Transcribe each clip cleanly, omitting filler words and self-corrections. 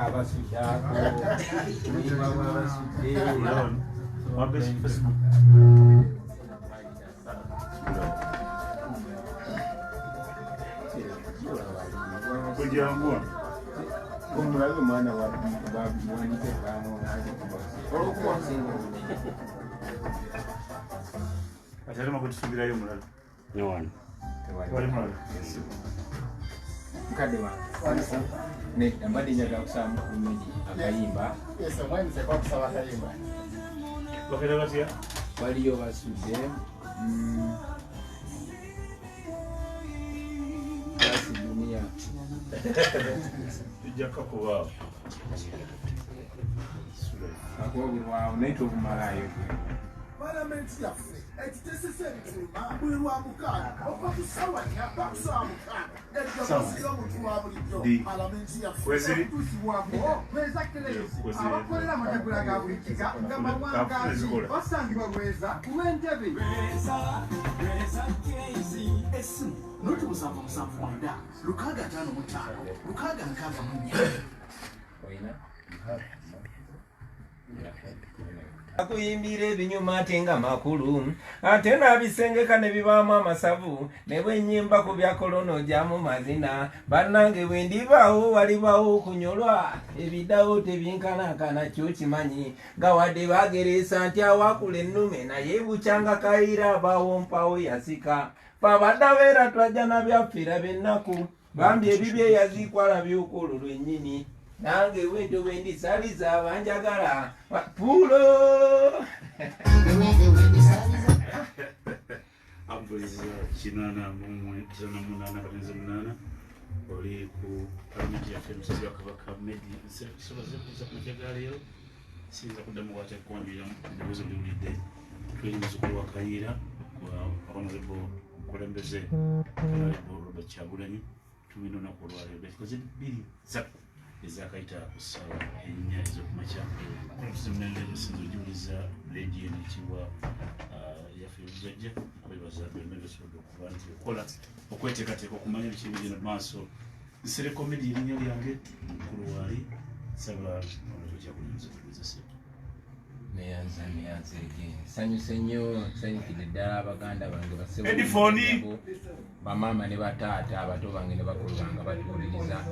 Akabasudde ako oluyimba lwabasudde. Facebook. Kujanguwa. Omulabe omwana wanike olwokuba osinga obunene. Ate ate makutusubirayo omulala. Newano. Wali mulala. Mukadde wange, nedda, mbadde njagala kusaba mukulu Medi akayimba. Bakera batya? Waliyo basudde basi dunia. Tujja kakubaawo. Akuba bulwawo naye tobumalayo. Palamenti yaffe ekitesesa ebituuma buli lwa mukaaga okuva ku ssaawa 4 paka ku ssaawa 6, eddoboozi ly'omuntu wa bulijjo. Di. Palamenti yaffe Kweziri? okutuusibwako Lweza Clays. Kweziri. Abakolera amategula ga buli kika nga mawangaazi. Zikola. Basangibwa Lweza ku lw'entebe. Essimu 0779 655 664. Olina akuyimbira ebinyuma ate nga makulu, ate n'abisengeka ne bibaamu amasavu, ne bwe nnyimba ku bya kolono gyamu mazina. Bannange, bwe ndibaawo walibaawo okunyolwa, ebiddawo tebyenkanankana. Kyo kimanyi nga wadde bagereesa nti awakula ennume, naye bukyanga Kayira abaawo mpawo yasika. Babaddawo era twajja nabyaffe b'ennaku bambi ebibye yaziikwa labyuka olwo lwennyini. Nange bwentyo bwe ndisaliza abanjagala puulo. Abuliza 88.8, oli ku Palamenti yaffe, omusasi wa Kabaka Medi Nsoboze kuza ku makya ga leero. Siyinza kuddamu kwata kuwanjulira eddoboozi liwulidde. Tuli muzzukulu wa Kayiira wa Honorable omukulembeze Honorable Robert Kyagulanyi. Tulina olunaku olwaleero, dakika ziri 2 3 ezakayita ku ssaawa 4 ez'okumakya. Tuzimunendesinza ogiwuliza leediyo enekibwa yaffe ebujjajja. Kwebaza byonna byosobodde okuba nti okola okweteekateeka okumanya biki ebigenda mu maaso. Nsereko Medi erinnya lyange, mukulu waali saba ono. Neyanza, neyanza ege, nsanyuse nnyo, nsanyukidde ddala abaganda bange. Edifoni. Bamaama ne bataata, abato bange ne bakulu bange batuwuliriza.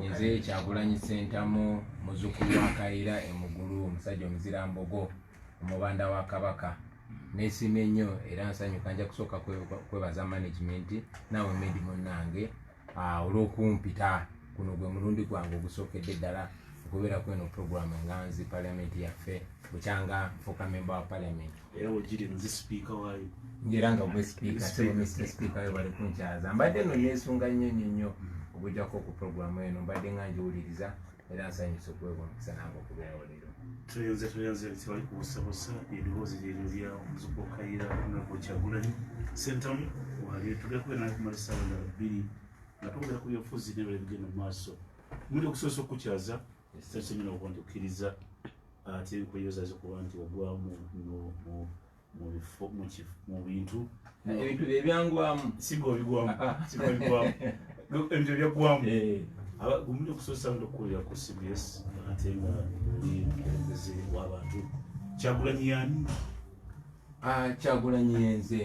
Nze Kyagulanyi Sentamu, muzzukulu wa Kayira emugulu, omusajja omuzirambogo, omubanda wa Kabaka. Neesiimye nnyo era nsanyuka. Nja kusooka kwebaza management naawe Medi munnange olw'okumpita. Kuno gwe mulundi gwange ogusookedde ddala okubeera kweno program enganzi Parliament Yaffe, bukyanga nfuuka member wa Parliament. Era wegiri nze sipiika waayo. Era nga gwe sipiika, sebo Mr Speaker, we bali kunkyaza. Mbadde no neesunga nnyo nnyo nnyo okujjako ku programu eno, mbadde nga ngiwuliriza era nsanyusa okuweebwa omukisa nange okubeerawo leero. Tweyanze, tweyanze, tewali kubusabusa. Eddoboozi lyeryo lya omuzuku Kayira Honorable Kyagulanyi Sentamu. Wali tugenda kubeera naye kumala essaawa endala 2 nga twogera ku byobufuzi n'ebirala ebigenda mu maaso. Omulundi ogusoose okukukyaza, sanyusa nnyo okuba nti okkiriza, ate nkweyozaza okuba nti ogwa mu bifo mu bintu. Ebintu bye byangwamu. Siga obigwamu, siga obigwamu, ebintu ebyaggwamu. Omulundi ogusoose ngenda okukulira ku CBS ate nga oli mukulembeze w'abantu. Kyagulanyi yani? Ah, Kyagulanyi yenze,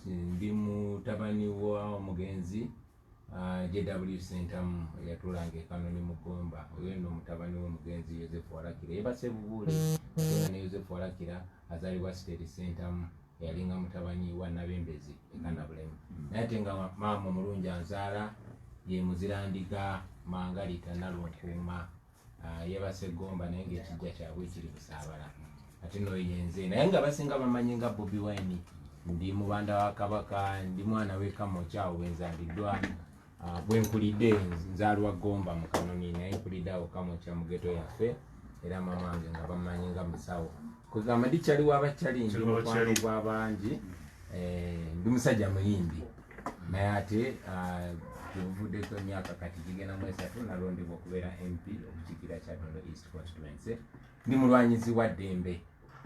ndi mutabani wa omugenzi JW Sentamu eyatuulanga e Kanoni mu Gomba. Oyo nno mutabani w'omugenzi Yosefu Walakira yebase Bubuule, ate nga ne Yosefu Walakira azaalibwa Siteri Sentamu eyalinga mutabani wa Nabembezi e Kanabulemu. Naye ate nga maama omulungi anzaala ye Muzirandiga Mangalita Nalunkuuma, yebase Gomba, naye ngaekijja kyabwe kiri Busaabala. Ate noyo yenze, naye nga basinga bamanyi nga Bobi Wine. Ndi mubanda wa Kabaka, ndi mwana w'ekamokyawo bwenzaliddwa. Bwenkulidde nzaalwa Gomba mu Kanoni, naye nkulidde awo Kamokya mu ghetto yaffe. Era mama wange nga bamanyi nga musawo, kwegamba ndi kyali wabakyali, ndi Kyali w'abakyali. mukwano gw'abangi. Ndi musajja muyimbi, naye ate gyebuvuddeko emyaka kati gigenda mu 3 nalondebwa okubeera MP okukiikira Kyadondo East Constituency. Ndi mulwanyizi wa ddembe.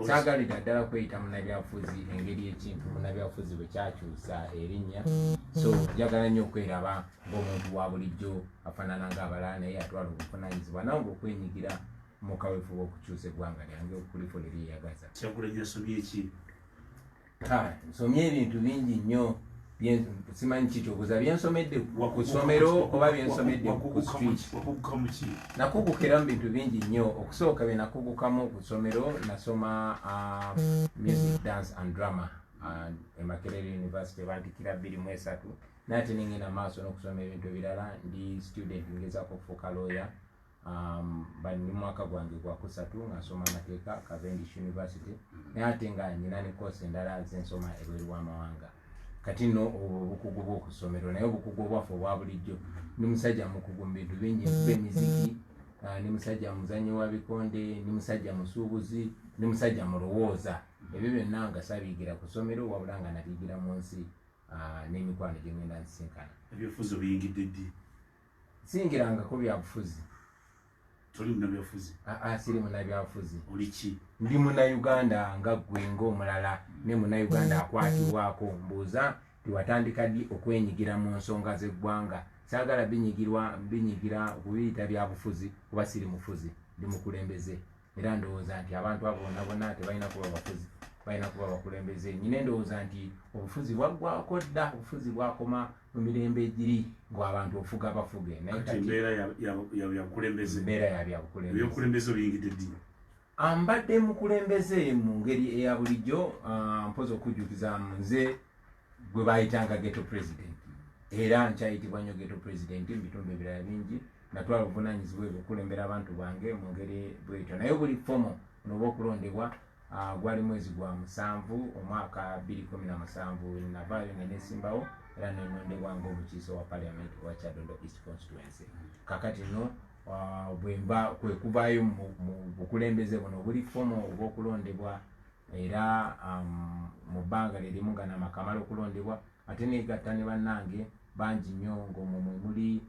Saagalira ddala kweyita munnabyabufuzi, engeri ekintu munnabyabufuzi bwe kyakyusa erinnya. So njagala nnyo okweraba ng'omuntu wa bulijjo afaanana ng'abalala, naye atwala obuvunaanyizibwa nange okwenyigira mu kaweefube okukyusa eggwanga lyange okulifuula eryeyagaza. Kyagulanyi asomye ki? Nsomye ebintu bingi nnyo. Simanyi kikyobuza, byensomedde ku ssomero oba byensomedde ku street? Wakuguka mu ki? Nakugukira mu bintu bingi nnyo. Okusooka, bye nakugukamu ku ssomero, nasoma music, dance and drama e Makerere University, bantikira 2003. Naye ate nengenda maaso n'okusoma ebintu ebirala. Ndi student, ngezaako okufuuka lawyer. Bali mwaka gwange gwakusatu nga nsoma amateeka Cavendish University, naye ate nga nyina ne course endala zensoma ebweru w'amawanga. Kati nno obwo obukugu bw'okusomero, naye obukugu obwaffe obwa bulijjo, ndi musajja mukugu mu bintu bingi. Nkuba emiziki, ndi musajja muzanyi wa bikonde, ndi musajja musuubuzi, ndi musajja mulowooza. Ebyo byonna nga sabiyigira ku ssomero, wabula nga nabiyigira mu nsi n'emikwano gye ngenda nsisinkana. Ebyobufuzi obiyingidde ddi? Siyingirangako byabufuzi. Toli munnabyabufuzi? Aa, siri munnabyabufuzi. Oli ki? Ndi Munnayuganda nga ggwe ng'omulala, ne Munnayuganda akwatibwako. Mbuuza tiwatandika ddi okwenyigira mu nsonga z'eggwanga? Saagala binyigirwa binyigira kubiyita byabufuzi, kuba siri mufuzi, ndi mukulembeze. Era ndowooza nti abantu abo bonna bonna tebalina kuba bafuzi, balina kuba bakulembeze. Nyina endowooza nti obufuzi bwaggwako dda, obufuzi bwakoma mu mirembe egiri ng'abantu ofuga bafuge, naye kati kati embeera ya bukulembeze. Embeera ya byabukulembeze. Ebyobukulembeze obiyingidde ddi? Mbadde mukulembeze mu ngeri eya bulijjo. Mpozi okujjukiza, nze gwe bayitanga ghetto president, era nkyayitibwa nnyo ghetto president mu bitundu ebirala bingi. Natwala obuvunanyizibwa ebyo okulembera abantu bange mu ngeri bwetyo, naye buli formal noba okulondebwa, gwali mwezi gwa 7 omwaka 2017, navaayo nenesimbawo era nenondebwa ngaomukiise wa parliament wa Kyadondo East constituency. Kakati no bwemba kwe kuvaayo mu bukulembeze buno obuli formal obw'okulondebwa, era mu bbanga lyerimu nga namakamala okulondebwa, ate negatta ne bannange bangi nnyo, ng'omwo mwe muli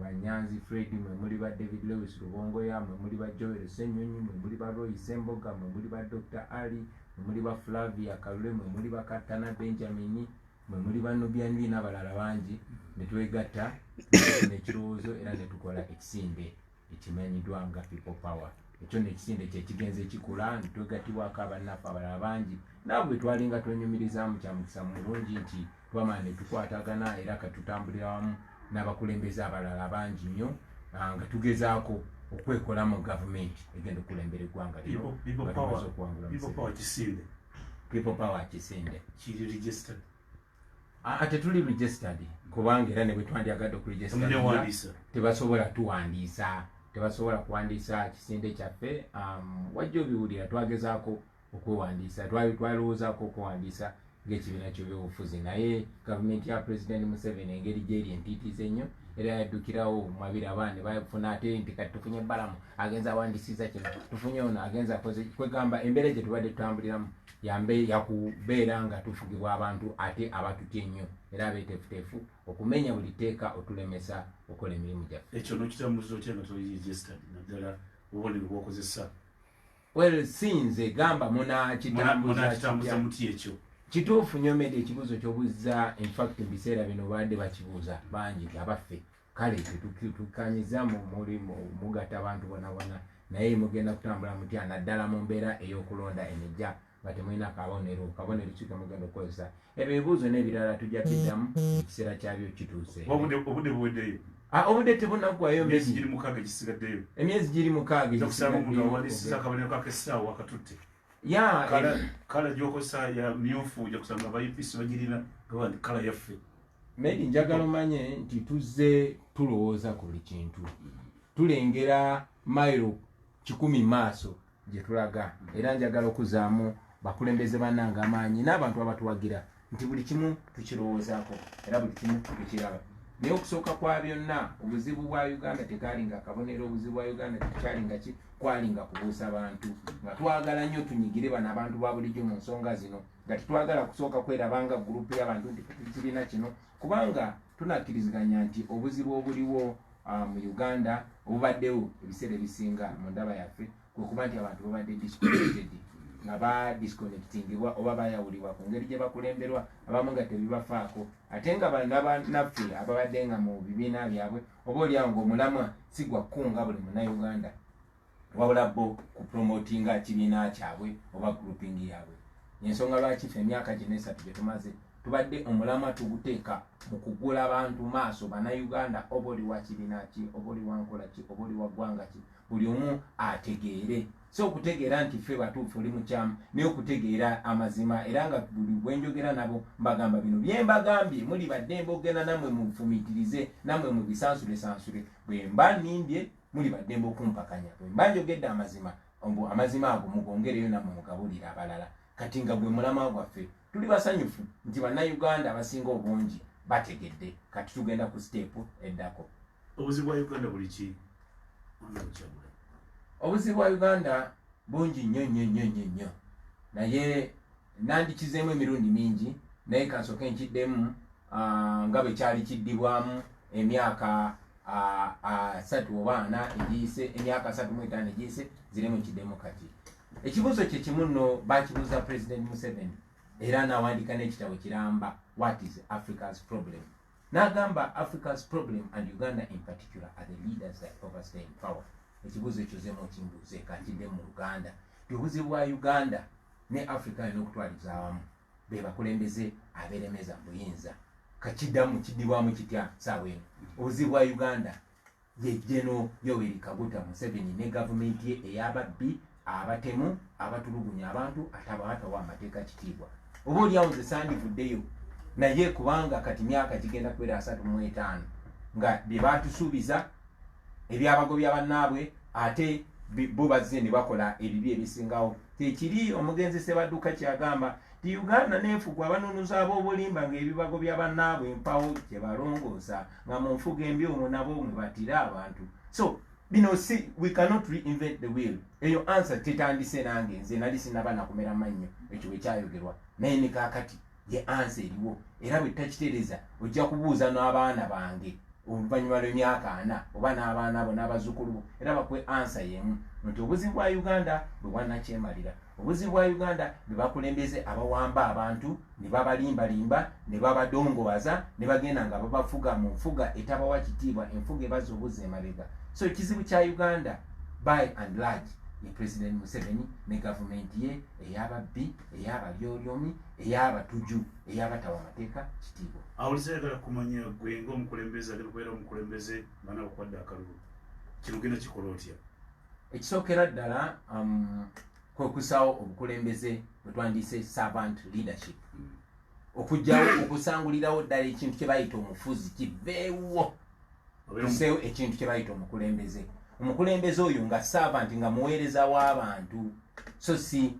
Banyanzi Fred, mwe muli ba David Lewis Rubongoya, mwe muli ba Joel Ssenyonyi, mwe muli ba Roy Semboga, mwe muli ba Dr Ali, mwe muli ba Flavia Kalule, mwe muli ba Katana Benjamin, mwe muli ba Nubian Lee n'abalala bangi, ne twegatta nekirowoozo era ne tukola ekisinde ekimanyiddwa nga People Power. Ekyo nekisinde kyekigenze kikula, netwegattibwako abannaffe abalala bangi naabo bwe twalinga twenyumirizaamu. Kyamukisa mulungi nti twamala ne tukwatagana, era katutambulira wamu n'abakulembeze abalala bangi nnyo, nga tugezaako okwekola mu gavumenti egenda okukulembera eggwanga lino People nga Power. tumaze okuwangula People Museveni. Power kisinde? People Power kisinde. Kiri registered? Tetuli registered, kubanga era ne bwe twandyagadde okuregister, Temunewandiisa? tebasobola tuwandiisa, tebasobola kuwandiisa kisinde kyaffe. Wajja obiwulira, twagezaako okwewandiisa, twalowoozaako okwewandiisa ng'ekibiina ky'ebyobufuzi, naye gavumenti ya President Museveni engeri gyeri entiitiizi ennyo, era yaddukirawo mwabiraba ne bafuna ate nti kati tufunye Balamu agenza awandiisiza kino, tufunye ono agenza akoze. Kwegamba embeera gye tubadde tutambuliramu yambe yakubeera nga tufugibwa abantu ate abatutya ennyo era abeeteefuteefu okumenya buli tteeka otulemesa okukola emirimu gyaffe. Ekyo nokitambuza otya nga toli registered, naddala obubonero bwokozesa? Well, sinze gamba munakitambuza Munakitambuza kitya? muti ekyo? Kituufu nnyo Medi, ekibuuzo kyobuuza. Infact mu biseera bino badde bakibuuza bangi nti abaffe kale tetukanyiza muli mugatta abantu bona bona, naye mugenda kutambula mutya, naddala mu mbeera ey'okulonda enejja nga temulina kabonero? Kabonero ki kemugenda okukozesa? Ebyo ebibuuzo n'ebirala tujja biddamu ekiseera kyabyo kituuse. Obudde buweddeyo. Ah, obudde tebunaggwayo. Emyezi Medi. giri 6 egisigaddeyo. Emyezi giri 6. Ojja kusanga omuntu egisigaddeyo. awandiisiza akabonero kakessaawa akatutte. Ya. Colour gyokozesa ya myufu, ojja kusanga aba UPC bagirina nga nti colour yaffe. Medi, njagala omanye nti tuzze tulowooza ku buli kintu, tulengera mayiro 100 maaso gye tulaga. Era njagala okuzaamu bakulembeze bannange amaanyi n'abantu abatuwagira nti buli kimu tukirowoozaako era buli kimu tukiraba. Naye okusooka kwa byonna, obuzibu bwa Uganda tekalinga akabonero, obuzibu bwa Uganda tekyalinga ki, kwalinga kubuusa bantu, nga twagala nnyo tunyigire bano abantu ba bulijjo mu nsonga zino, nga tetwagala kusooka kwerabanga gurupu y'abantu nti tukirina kino, kubanga tunakkiriziganya nti obuzibu obuliwo mu Uganda obubaddewo ebiseera ebisinga mu ndaba yaffe kwe kuba nti abantu babadde disconnected. Nga badisconnectingibwa oba bayawulibwa ku ngeri gye bakulemberwa, abamu nga tebibafaako, ate nga bannaffe ababadde nga mu bibiina byabwe oba oliawo ng'omulamwa si gwa kukunga buli Munnayuganda, wabula bo kupromotinga kibiina kyabwe oba grouping yaabwe. Ensonga lwaki ffe emyaka gino 3 gye tumaze tubadde omulamwa tuguteeka mu kugula abantu maaso, Bannayuganda, oba oli wa kibiina ki, oba oli wa nkola ki, oba oli wa ggwanga ki, buli omu ategeere, si okutegeera nti ffe batuufu, oli mukyamu, naye okutegeera amazima. Era nga buli bwenjogera nabo mbagamba bino byembagambye, muli baddembe okugenda nammwe mufumiitirize, nammwe mubisansulesansule. Bwe mba nnimbye, muli baddembe okumpakanya. Bwe mba njogedde amazima, amazima ago mugongereyo nammwe mugabulire abalala. Kati nga gwe mulamwa gwaffe, tuli basanyufu nti Bannayuganda abasinga obungi bategedde. Kati tugenda ku step eddako. Obuzibu bwa Uganda buli ki? Obuzibu bwa Uganda bungi nnyo nnyo nnyo nnyo nnyo, naye nandikizeemu emirundi mingi, naye kansooke nkiddemu nga bwe kyali kiddibwamu emyaka 34 egiyise, emyaka 35 egiyise, ziremu nkiddemu. Kati ekibuuzo kye kimu nno bakibuuza President Museveni, era n'awandiika n'ekitabo kiramba, "What is Africa's Problem?" N'agamba, "Africa's problem and Uganda in particular are the leaders that overstay in power." Ekibuuzo ekyo zemu okimbuuze, kankidde mu Luganda ti obuzibu bwa Uganda ne Africa yona okutwaliza awamu be bakulembeze abeeremeza mu buyinza. Kakiddamu kiddibwamu kitya saawa eno? Obuzibu bwa Uganda ye General Yoweri Kaguta Museveni ne gavumenti ye ey'ababbi, abatemu, abatulugunya abantu, ate abatawa amateeka kitiibwa. Oba oliawo nze sandivuddeyo, naye kubanga kati myaka gigenda kubeera 35 nga bye batusuubiza ebyabagobya bannaabwe, ate bo bazze ne bakola ebibi ebisingawo. Tekiri omugenzi Sebadduka kyagamba ti Uganda neefugwa abanunuzi ab'obulimba ng'ebibago bya bannaabwe mpawo gye balongoosa, nga mu nfuga embi omwo nabo mwe batira abantu. So bino si, we cannot reinvent the wheel. Eyo answer tetandise nange, nze nali sinaba nakumera mannyo ekyo bwe kyayogerwa, naye ne kaakati ye answer eriwo. Era bwe tutakitereeza, ojja kubuuza n'abaana bange oluvannyuma lw'emyaka 40, oba n'abaana bo n'abazzukulu bo, era bakuwe answer y'emu nti obuzibu bwa Uganda bwe bwannakyemalira, obuzibu bwa Uganda bwe bakulembeze abawamba abantu ne babalimbalimba ne babadongowaza ne bagenda nga babafuga mu nfuga etabawa kitiibwa, enfuga ebazza obuzza emabega. So ekizibu kya Uganda by and large ye President Museveni ne gavumenti ye ey'ababbi, ey'abalyolyomi, ey'abatuju, ey'abatawa amateeka kitiibwa. Awuliza ayagala kumanya gwe ng'omukulembeze agenda kubeera omukulembeze nga nabakuwadde akalulu, kino genda kikola otya? Ekisookera ddala kwe kusaawo obukulembeze bwe twandiise servant leadership, okugyawo, okusangulirawo ddala ekintu kye bayita omufuzi kiveewo, tuseewo ekintu kye bayita omukulembeze. Omukulembeze oyo nga servant, nga muweereza w'abantu, so si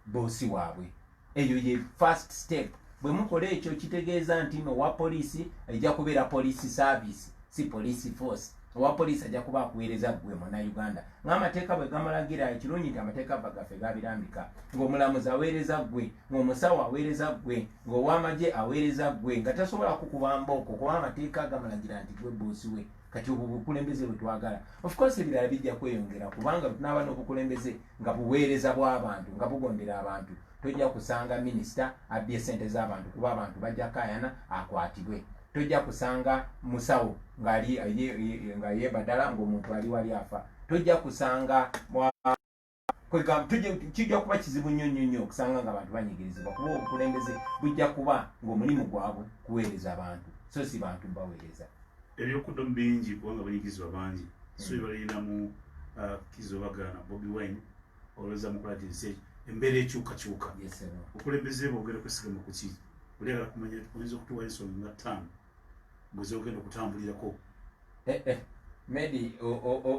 boss waabwe. Eyo ye first step. Bwe mukola ekyo, kitegeeza nti no owa poliisi ejja kubeera police service, si police force. Owa poliisi ajja kuba akuweereza ggwe Munnayuganda ng'amateeka bwe gamulagira. Ekirungi nti amateeka gaffe gabirambika, ng'omulamuzi aweereza ggwe, ng'omusawo aweereza ggwe, ng'ow'amagye aweereza ggwe, nga tasobola kukuba mbooko kuba amateeka gamulagira nti gwe boss we. Kati obwo bukulembeze bwe twagala. Of course ebirala bijja kweyongera, kubanga tunaaba n'obukulembeze nga buweereza bw'abantu, nga bugondera abantu, tojja kusanga minisita abbye sente z'abantu, kuba abantu bajja kayana akwatibwe. Tojja kusanga musawo nga yebadala ng'omuntu ali wali afa. Tojja kusanga, kijja kuba kizibu nnyo nnyo nnyo okusanga nga abantu banyigirizibwa, kuba obukulembeze bujja kuba ng'omulimu gwabwe kuweereza abantu, so si bantu baweereza. Ebyokuddamu bingi kubanga banyigirizibwa bangi, so balinamu kizo bagaana Bobi Wine olowooza mukola ti nsi embeera ekyukakyuka, obukulembeze bwogenda kwesigama ku ki? Olyagala kumanya oyinza okutuwa ensonga nga ttaano gwe zogenda okutambulirako? Eh, eh. Medi,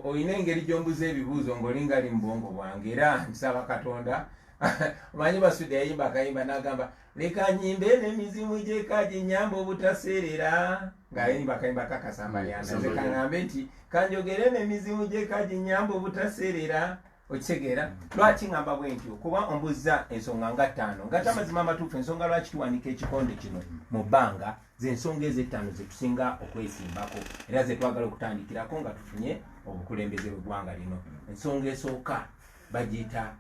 olina engeri gy'ombuza ebibuuzo ng'olinga ali mu bwongo bwange, era nsaba Katonda. Omanyi Basudde yayimba akayimba n'agamba, "Leka nyimbe n'emizimu gyeka ginyamba obutaseerera," ng'ayimba akayimba kakasambalyanda. Nze kaŋŋambe nti kanjogere n'emizimu gyeka ginyamba obutaseerera. Okitegeera lwaki ŋŋamba bwe ntyo? Kuba ombuza ensonga nga ttaano, nga tamazima amatuufu. Ensonga lwaki tuwanika ekikonde kino mu bbanga, zensonga ezo ettaano zetusinga okwesimbako era zetwagala okutandikirako nga tufunye obukulembeze bw'eggwanga lino. Ensonga esooka bagiyita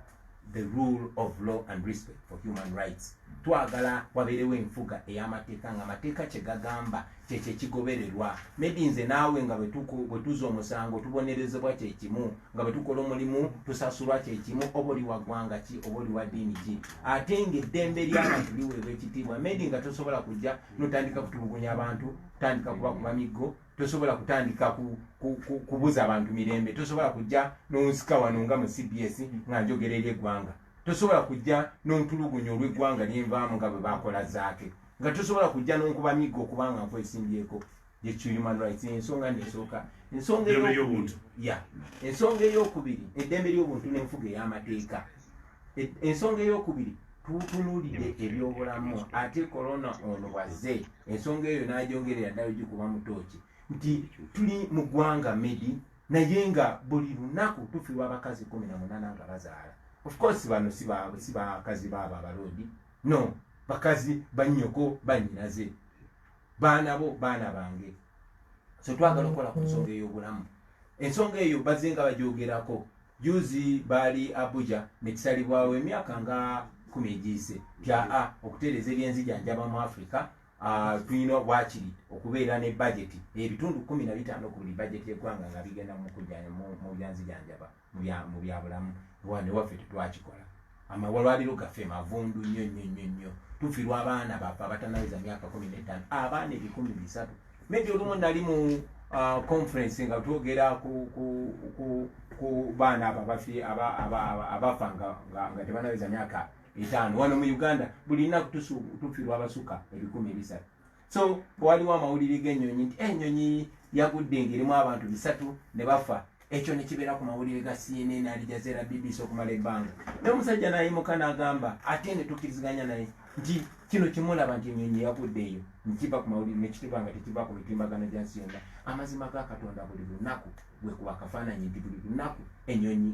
the rule of law and respect for human rights. Twagala wabeerewo enfuga ey'amateeka, nga amateeka kye gagamba kyekyo ekigobererwa. Maybe nze naawe nga bwe tuza omusango tubonerezebwa kyekimu, nga bwe tukola omulimu tusasulwa kyekimu, oba oli wa ggwanga ki, oba oli wa ddiini ki, ate ng'eddembe ly'abantu liweebwa ekitiibwa. Maybe nga tosobola kujja notandika kutulugunya abantu, kutandika kubakuba miggo, tosobola kutandika kubuza abantu mirembe, tosobola kujja nonsika wano nga mu CBS nga njogera eri eggwanga, tosobola kujja nontulugunya olw'eggwanga lyenvaamu nga bwe bakola Zaake, nga tosobola kujja nonkuba miggo okubanga nkwesimbyeko. Yekyo human rights, ensonga nesooka. Ensonga Eddembe ly'obuntu. Ya, ensonga eyokubiri, eddembe ly'obuntu n'enfuga ey'amateeka. Ensonga eyokubiri, tutunuulidde ebyobulamu. Ate korona ono bwazze, ensonga eyo n'agyongerera ddala gikuba mu tooki nti tuli mu ggwanga medi, naye nga buli lunaku tufiirwa abakazi 18 nga bazaala. Of course bano si bakazi baabo abaloodi, no bakazi bannyoko, bannyinaze, baana bo, baana bange. So twagala okukola ku nsonga ey'obulamu. Ensonga eyo bazze nga bagyogerako. Juzi baali Abuja nekisalibwawo emyaka nga 10 egiyise ti aa okutereeza ebyenzijanjaba mu Africa, tulina wakiri okubeera ne budget ebitundu 15 ku buli budget y'eggwanga nga bigenda mu byanzijanjaba, mu byabulamu. Wane waffe tetwakikola. Amalwaliro gaffe mavundu nnyo nnyo nnyo nnyo. Tufiirwa abaana baffe abatanaweza myaka 15, abaana 300. Maybe olumu nali mu conference nga twogera ku baana abo abafa nga tebanaweza myaka 5. Wano mu Uganda buli nnaku tufiirwa abasuka 300. So waliwo amawulire g'ennyonyi nti ennyonyi yagudde ng'erimu abantu 300 ne bafa. Ekyo ne kibeera ku mawulire ga CNN, Al Jazeera, BBC okumala ebbanga. Naye omusajja n'ayimuka n'agamba, ate ne tukkiriziganya naye nti kino kimulaba nti ennyonyi yagudde eyo nkiva ku mawulire nekituba nga tekiva ku mitimbagano gya nsi yonna. Amazima ga Katonda, buli lunaku bwekuba akafaananyi nti buli lunaku ennyonyi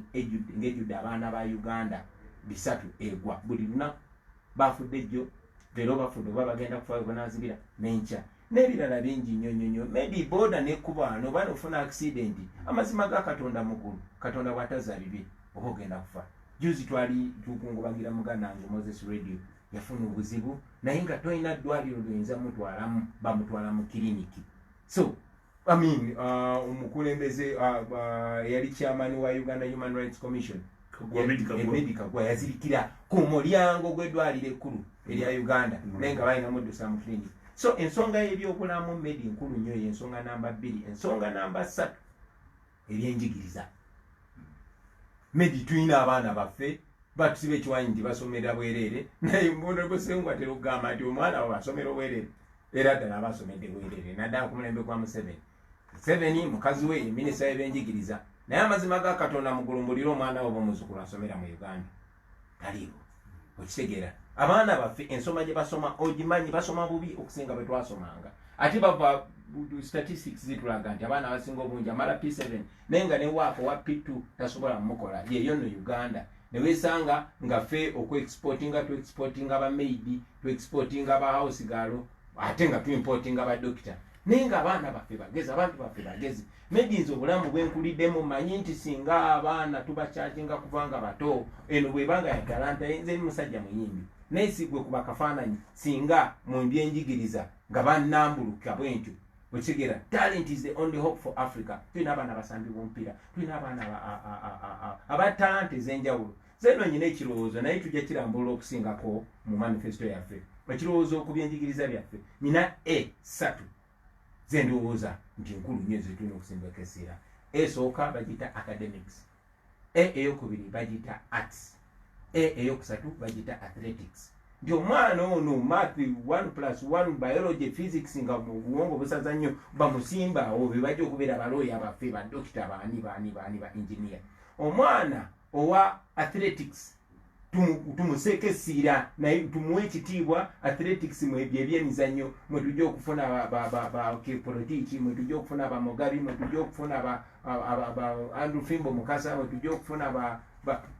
ng'ejjudde abaana ba Uganda 300 egwa buli lunaku. Bafudde jjo, leero bafudde oba bagenda kufa banazibira n'enkya n'ebirala bingi nnyo nnyo nnyo. Maybe boda nekuba noba nofuna accident, amazima ga Katonda mugulu, Katonda bw'ataza bibi oba ogenda kufa. Juzi twali tukungubagira muganda wange Moses Radio, yafuna obuzibu naye nga tolina ddwaliro lyoyinza mutwalamu, bamutwala mu kiriniki. So I mean, omukulembeze eyali chairman wa Uganda Human Rights Commission, Kagwa, Medi Kagwa. Medi Kagwa, yazirikira ku mulyango gw'eddwaliro ekkulu erya Uganda, naye nga balina muddusa mu clinic. So ensonga y'ebyobulamu medi nkulu nnyo, yensonga namba 2. Ensonga namba 3, ebyenjigiriza. Medi tulina abaana baffe batusiba ekiwanyi nti basomera bwereere, naye mbonegosengwa tera okugamba nti omwana wawe asomera obwereere, era ddala aba asomedde bwereere, naddala ku mulembe gwa Museveni. Museveni mukazi we ye minisita w'ebyenjigiriza, naye amazima ga Katonda mugulumbulire omwana we oba omuzukulu asomera mu Uganda taliiwo. Okitegeera, abaana baffe ensoma gye basoma ogimanyi, basoma bubi okusinga bwe twasomanga. Ate bava statistics zitulaga nti abaana abasinga obungi amala P7, naye nga ne waako wa P2 tasobola mumukola. Yeyo nno Uganda newesanga nga ffe okuexportinga, tuexportinga ba maid, tuexportinga ba house girl, ate nga tuimportinga ba doctor, naye nga abaana baffe bagezi, abantu baffe bagezi. Medins obulamu bwenkuliddemu manyi nti singa abaana tubakyakinga kubanga bato, eno bwebanga ya talanta. Nze musajja muyimbi, naye si gwe kuba kafaananyi. Singa mu byenjigiriza nga bannambuluka bwentyo, okitegeera, talent is the only hope for Africa. Tulina abaana basambi b'omupiira, tulina abaana aba talanta ez'enjawulo. Zeno nyina ekirowoozo, naye tujja kirambulula okusingako mu manifesto yaffe. Ekirowoozo ku byenjigiriza byaffe, nyina a ssatu zendowooza nti nkulu nnyo zetulina okusimbako essira. Esooka bagiyita academics, a eyokubiri bagiyita arts, a eyokusatu bagiyita athletics. Nti omwana ono math, 1 plus 1, biology, physics, nga mu bwongo busaza nnyo, bamusimba awo be bajja okubeera balooya baffe, badokita, baani baani baani, ba engineer. Omwana owa athletics tumuseeko essiira, naye tumuwe ekitiibwa. Athletics mwebyo ebyemizannyo mwe tujja okufuna politiki, mwe tujja okufuna bamugabi, mwe tujja okufuna ba Andrew Fimbo Mukasa, mwe tujja okufuna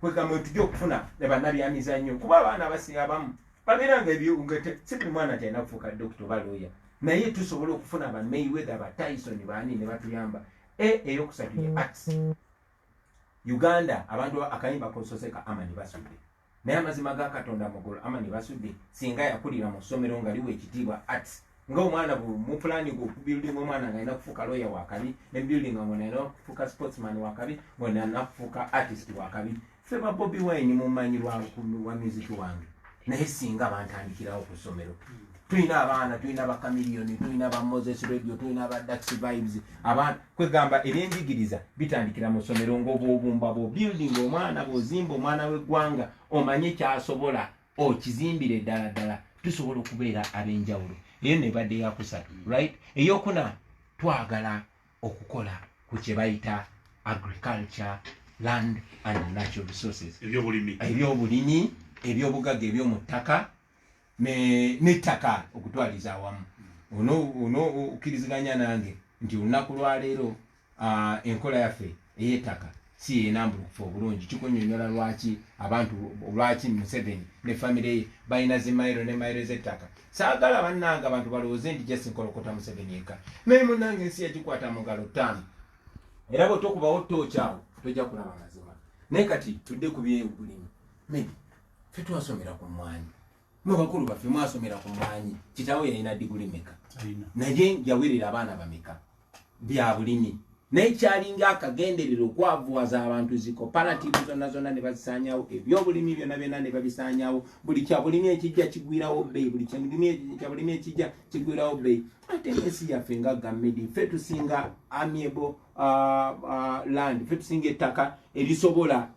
kwega, mwe tujja okufuna bannabyamizannyo, kuba abaana abasinga abamu babeera nga ebyo si buli mwana talina kufuuka dokita oba looya, naye tusobola okufuna ba Mayweather, ba Tyson, baani ne batuyamba. E eyokusatu ye arts. Uganda abantu akayimba kosose ka Amani Basudde, naye amazima ga Katonda mugolo Amani Basudde singa yakulira mu ssomero nga liwa ekitiibwa arts, ngaomwana mu pulani building, omwana nga alina kufuuka lawyer wakabi, ne building nga alina kufuuka sportsman wakabi, nga alina kufuuka artist wakabi. Ffe ba Bobi Wine mumanyi lwa music wange, naye singa bantandikirawo ku ssomero. Tulina abaana, tulina ba Chameleone, tulina ba Moses Radio, tulina ba Dax Vibes. Abaana kwegamba ebyenjigiriza bitandikira mu ssomero, ngaobwobumba bwo building omwana, bwozimba omwana w'eggwanga, omanye kyasobola, okizimbire ddala ddala, tusobola okubeera ab'enjawulo. Eyo nebadde yakusatu, right? Eyokuna, twagala okukola ku kye bayita agriculture, land and natural resources. Ebyobulimi. Ebyobulimi, ebyobugagga eby'omu ttaka n'ettaka okutwaliza awamu. Ono okkiriziganya nange nti olunaku lwaleero enkola yaffe ey'ettaka si yenambulukufu obulungi. Kikunyonyola lwaki abantu, lwaki Museveni ne famire ye balina zimayiro ne mayiro z'ettaka. Saagala bannange abantu balowooze nti just nkolokota Museveni eka, naye munnange ensi yagikwata mu ngalo ttaano, era bwe tokubawo tooki awo tojja kulaba mazima. Naye kati tudde ku byebulimi. Maybe ffe twasomera ku mmwanyi, mwe bakulu baffe mwasomera ku mmwanyi. Kitawe yalina diguli meka? Naye yawerera abaana bameka? Bya bulimi. Naye kyalinga akagenderera okwavuwaza abantu, zi cooperative zonna zonna ne bazisaanyawo, ebyobulimi byonna byonna ne babisaanyawo. Buli kyabulimi ekijja kigwirawo bbeeyi, buli kyabulimi ekijja kigwirawo bbeeyi. Ate n'ensi yaffe nga gammedi, ffe tusinga amiable land, ffe tusinga ettaka erisobola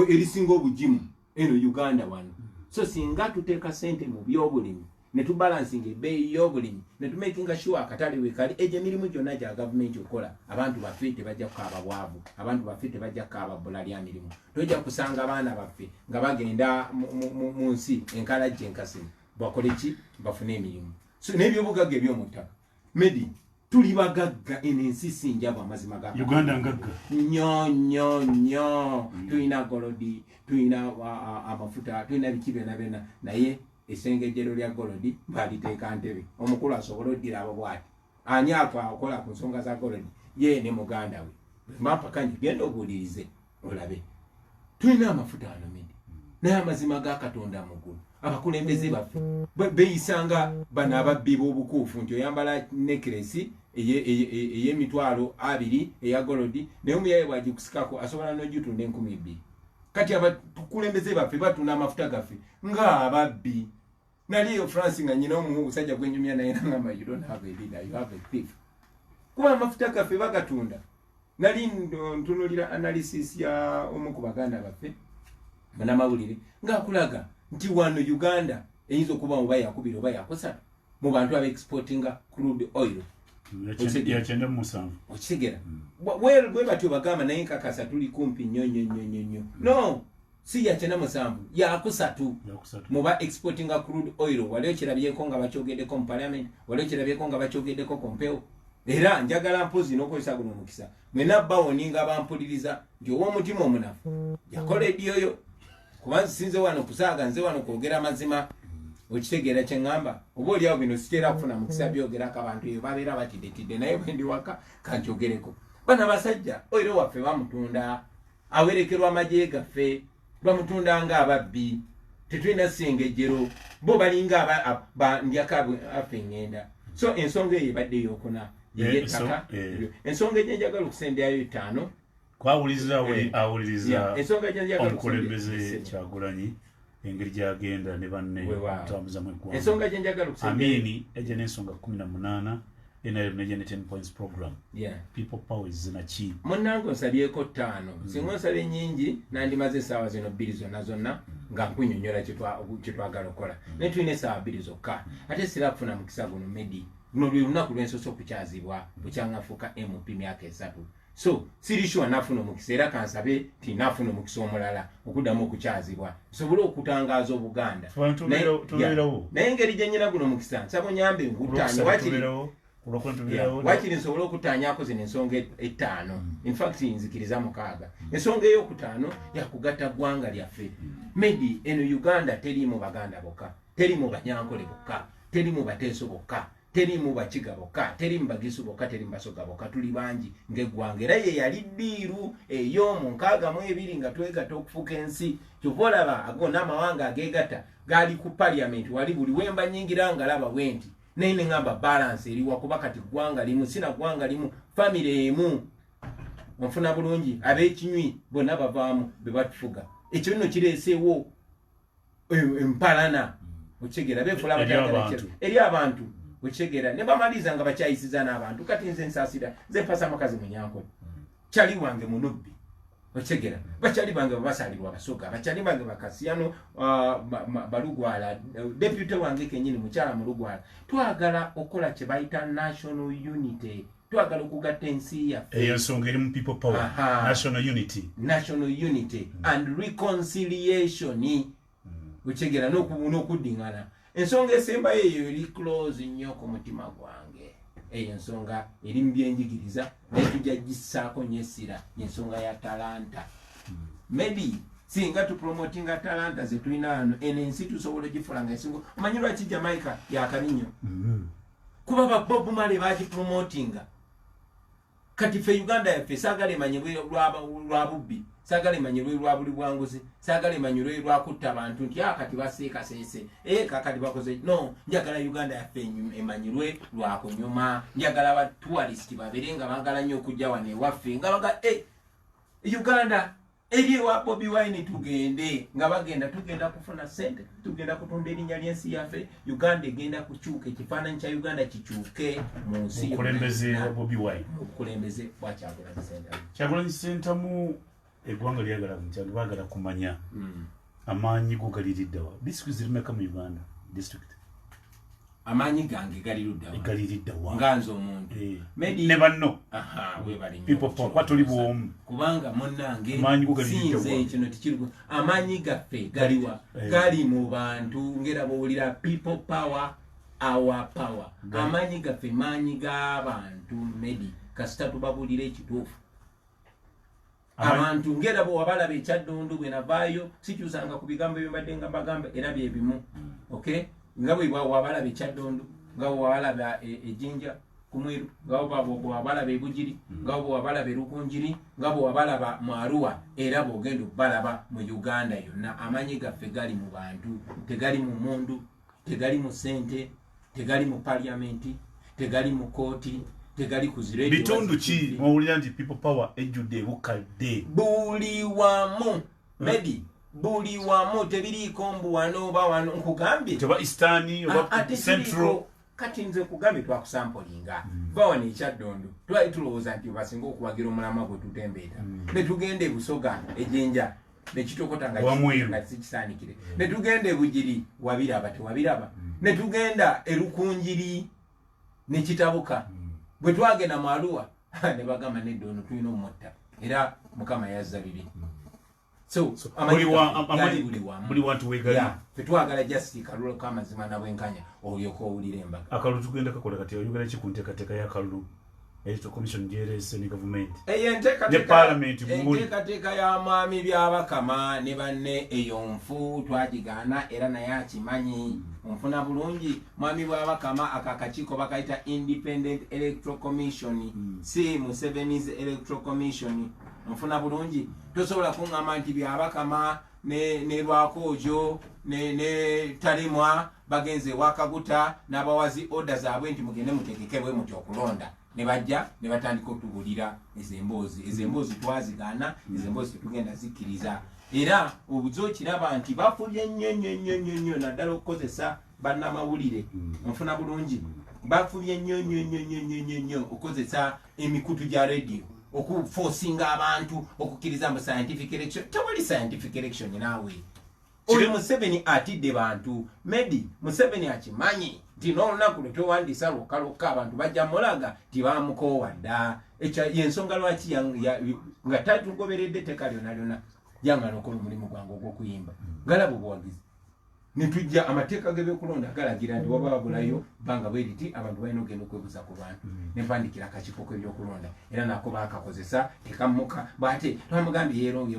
erisinga obugimu eno Uganda wano. So singa tuteeka sente mu byobulimi ne tubalansinga ebbeeyi y'obulimi ne tumakinga sure akatale wekali, egyo emirimu gyonna gya gavumenti okukola, abantu baffe tebajja kukaaba bwavu, abantu baffe tebajja kukaaba bbula lya mirimu. Tojja kusanga abaana baffe nga bagenda mu nsi enkalajja enkasimu bakole ki? Bafune emirimu. So n'ebyobugagga eby'omu ttaka, medi tuli bagagga. Eno ensi si njavu, amazima ga Uganda ngagga. Nnyo nnyo nnyo. Tulina gold, tulina amafuta, tulina biki byonna byonna, naye essengejjero lya gold baliteeka Ntebe. Omukulu asobole oddira abo bwati, ani akola ku nsonga za gold? Ye ne muganda we mampakanyi. Genda obuulirize olabe. Tulina amafuta ano medi, naye amazima ga Katonda muggulu, abakulembeze baffe beeyisanga bano ababbi b'obukuufu, nti oyambala necklace ey'emitwalo 20 eya gold, naye omuyaye bw'agikusikako asobola n'ogitunda 2000. Kati abakulembeze baffe batunda amafuta gaffe ng'ababbi. Nali eyo France nga nyina omuhu obusajja gwenyumya naye, nangamba, "You don't have a leader, you have a thief," kuba amafuta gaffe bagatunda. Nali ntunulira analysis ya omu ku baganda baffe munamawulire ng'akulaga nti wano Uganda eyinza okuba oba yakubiri oba yakusatu mu bantu abaexportinga crude oil. Ya 97. Okitegera? Well, bwe batyo bagamba, naye nkakasa tuli kumpi nnyo nnyo nnyo nnyo nnyo. No, si ya 97, yakusatu Yakusatu. muba exportinga crude oil. Wali okirabyeko nga bakyogeddeko mu parliament? Wali okirabyeko nga bakyogeddeko ku mpewo? Era njagala mpozi n'okozesa guno omukisa, mwena bawoninga bampuliriza nti ow'omutima omunafu yakola ediyoyo, kuba nzisinze wano kusaaga, nze wano kwogera mazima. Okitegeera kyeŋŋamba? Oba oliawo bino sitera kufuna mukisa byogerako, abantu eyo babeera batiddetidde, naye bwendi waka kankyogereko. Bana basajja, oil waffe bamutunda, awerekerwa amagye gaffe, bamutunda nga ababbi. Tetulina ssengejjero, bo balinga ndyaka affe ŋŋenda. So ensonga eyo ebadde eyokuna, yeyettaka. Ensonga egyenjagala okusembyayo etaano. Kwawuliriza awuliriza Ensonga gyenjagala omukulembeze Kyagulanyi, engeri gyagenda ne banne Weewaawo. okutambuzamu eggwanga. Ensonga gyenjagala okusembyayo Amini ejja n'ensonga 18, NRM nejja ne 10 points program. People Power zinaki? Munnange, onsabyeko ttaano. Singa onsabye nnyingi nandimaze essaawa zino 2 zonna zonna nga nkunyonnyola kyetwagala okukola, naye tulina essaawa 2 zokka. Ate sira kufuna mukisa guno. Medi, luno lwe lunaku lwensoose okukyazibwa bukyangafuuka MP, myaka 3, so siri sure nafuna omukisa. Era kansabe ti nafuna omukisa omulala okuddamu okukyazibwa nsobole okutangaaza Obuganda. Tubeerawo. Naye engeri gye nyina guno omukisa, nsaba onyambe ngutaanye wakiri Tubeerawo olwokuna, tubeerawo. Wakiri nsobole okutaanyako zino ensonga etaano, infact nzikiriza mukaaga. Ensonga eyokutaano yakugatta ggwanga lyaffe. Maybe eno Uganda teriimu Baganda bokka, teriimu Banyankole bokka, teriimu Bateeso bokka. Terimu Bakiga bokka, terimu Bagisu bokka, terimu Basoga bokka, tuli bangi ng'eggwanga. Era ye yali ddiiru ey'omu 62 nga twegatta okufuuka ensi. Kyova olaba agonna amawanga ageegatta gaali ku parliament wali, buli wemba nyingira nga laba bwe nti, naye ne ŋŋamba balance eriwa? Kuba kati ggwanga limu, sina ggwanga limu, famire emu. Onfuna bulungi? Ab'ekinywi bonna bavaamu be batufuga. Ekyo nno kireeseewo empalana, okitegeera? Beefula Eri abakyagala abantu. Eri abantu, okitegeera? Ne bamaliriza nga bakyayisiza n'abantu. Kati nze nsaasira, nze mpasa mukazi Munyankole, kyali wange Munubbi, okitegeera? Bakyali bange babasalirwa Abasoga, bakyali bange Bakasiyano, Balugwala, deputy wange kenyini mukyala Mulugwala. Twagala okukola kye bayita national unity, twagala okugatta ensi yaffe. Eyo ensonga eri mu People Power. National unity. National unity and reconciliation, okitegeera? N'okuddiŋŋana. Ensonga esembayo eyo eri close nnyo ku mutima gwange, eyo ensonga eri mu byenjigiriza, naye tujja gissaako nnyo essira, ensonga ya talanta. Maybe singa tupromotinga talanta zetulina wano, eno ensi tusobola ogifuula nga esinga. Omanyi lwaki Jamaica yakabi nnyo? Kuba ba Bob Marley bagipromotinga. Kati ffe Uganda yaffe saagala emanyibwe lwa bubbi, saagala emanyirwe lwa buli bwanguzi, saagala emanyirwe lwakutta bantu nti a kati baseekaseese e kakati bakoze. No, njagala Uganda yaffe emanyirwe lwakunyuma. Njagala ba tourist babeere nga baagala nnyo okujja wano ewaffe, nga baga e Uganda eri ewa Bobi Wine, tugende. Nga bagenda, tugenda kufuna sente, tugenda kutunda erinnya ly'ensi yaffe. Uganda egenda kukyuka, ekifaananyi kya Uganda kikyuke mu nsi yonna. Obukulembeze bwa Bobi Wine. Mu bukulembeze bwa Kyagulanyi Ssentamu. Kyagulanyi Ssentamu, eggwanga lyagala nti baagala kumanya amaanyi go galiriddawa. Disitulikiti ziri meka mu Uganda, district? Amaanyi gange gali luddawa? Galiriddawa. Nga nze omuntu? Maybe- Ne banno. Aha, webale nnyo. People Power, kuba toli bwomu. Kubanga munnange, Amaanyi go galiriddawa. sinze kino tikiri. Amaanyi gaffe galiwa? Gali mu bantu, ngera bwowulira People Power, our power. Amaanyi gaffe maanyi g'abantu. Maybe kasita tubabulira ekituufu abantu, ngera bwe wabalaba ekyaddundu bwe navaayo, sikyusanga ku bigambo byembadde nga mbagamba, era byebimu. Okay, nga bwe wabalaba ekyaddundu, nga bwe wabalaba ejinja kumwiru, nga bwe wabalaba ebugiri, nga bwe wabalaba erukunjiri, nga bwe wabalaba mu Arua, era bwogenda okubalaba mu Uganda yonna. Amaanyi gaffe gali mu bantu, tegali mu mundu, tegali mu sente, tegali mu paliamenti, tegali mu kooti, tegali ku zi radio. Bitundu ki mwowulira nti People Power ejjudde ebukadde? Buli wamu, maybe buli wamu, tebiriiko mbu wano oba wano, nkugambye. Nti oba Eastern oba Ah, ate Central. kiriiko. Kati nze kugambye twakusampolinga va wano ekyaddondo, twali tulowooza nti basinga okuwagira omulamwa gwe tutembeeta, ne tugenda ebusoga ejinja nekitokota nga Wamweru. nga sikisaanikire, ne tugenda ebugiri, wabiraba tewabiraba, ne tugenda erukunjiri nekitabuka. Bwe twagenda mu Aluwa ne bagamba nedda, ono tulina omutta, era Mukama yazza bibi. So Buli gali buli wamu. Buli wantu wegali. Yeah, ffe twagala just kalulu k'amazima nabwenkanya, olyoka owulira embaga. Akalulu tugenda kakola kati. Oyogera ki ku nteekateeka y'akalulu Electoral Commission gyereese ne gavumenti eyo? Ne parliament muli. Enteekateeka ya mwami Byabakama ne banne eyo nfu, twagigaana, era naye akimanyi. Onfuna bulungi? Mwami Bwabakama, ako akakiiko bakayita Independent Electoral Commission, si Museveni's Electoral Commission. Onfuna bulungi? Tosobola kuŋŋamba nti Byabakama ne Lwakoojo ne Talemwa bagenze ewa Kaguta n'abawazi order zaabwe nti mugende mutegeke bwe muti okulonda, ne bajja ne batandika otubulira ezo emboozi. Ezo emboozi twazigaana, ezo emboozi tetugenda zikkiriza. Era obuze okiraba nti bafubye nnyo nnyo nnyo nnyo nnyo, naddala okukozesa bannamawulire. Nfuna bulungi? Bafubye nnyo nnyo nnyo nnyo nnyo nnyo nnyo okukozesa emikutu gya radio okuforcinga abantu okukkiriza mu scientific election. Tewali scientific election naawe. Oyo Museveni atidde bantu. Maybe Museveni akimanyi nti n'olunaku lwe twewandiisa lwokka lwokka abantu bajja mulaga ti bamukoowa dda. Ekyo yensonga lwaki nga tatugoberedde tteeka lyonna lyonna, yangana okola omulimu gwange ogw'okuyimba, galaba obuwagizi netujja. Amateeka gebyokulonda galagira nti waba wabulayo bbanga bwe riti, abantu balina okugenda okwebuuza ku bantu. Nempandikira akakiiko k'ebyokulonda, era nako bakakozesa tekammuka. Bwate twamugambye yeronge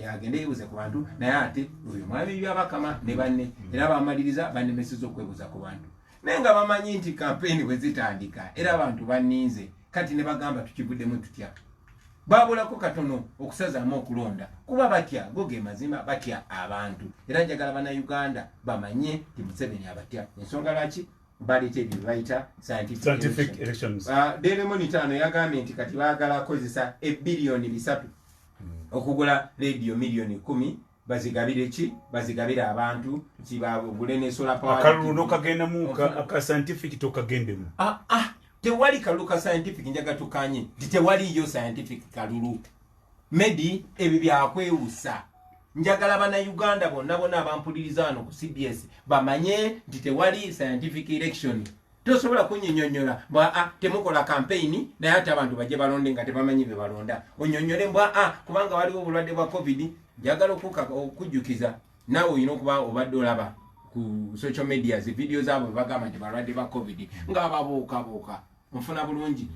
agende yebuuze ku bantu, naye ate oyo mwami Byabakama ne banne era bamaliriza banemeseza okwebuuza ku bantu. Naye nga bamanyi nti kampeyini bwe zitandika era abantu banninze, kati ne bagamba tukivuddemu tutya? Babulako katono okusazaamu okulonda kuba batya, go ge mazima, batya abantu. Era njagala Bannayuganda bamanye nti Museveni abatya, ensonga lwaki baleeta ebyo byebayita scientific elections. Daily Monitor ano yagambye nti kati baagala kukozesa ebiliyoni 3 okugula rediyo miliyoni 10, bazigabire ki? Bazigabire abantu, nti bagule ne solar power. Akalulu nokagendamu aka scientific tokagendemu. Ah, ah, tewali kalulu ka scientific. Njaga tukanye nti tewaliyo scientific kalulu. Medi, ebyo byakwewusa. Njagala Bannayuganda bonna bonna abampuliriza wano ku CBS bamanye nti tewali scientific election. Tosobola kunyinyonyola mbwa a temukola campaign, naye ate abantu bajje balonde nga tebamanyi bye balonda. Onyonyole mbwa a kubanga waliwo obulwadde bwa COVID. Njagala okujjukiza, naawe olina okuba obadde olaba ku social media vidiyo zaabwe bagamba nti balwadde ba COVID nga babuukabuuka. Nfuna bulungi,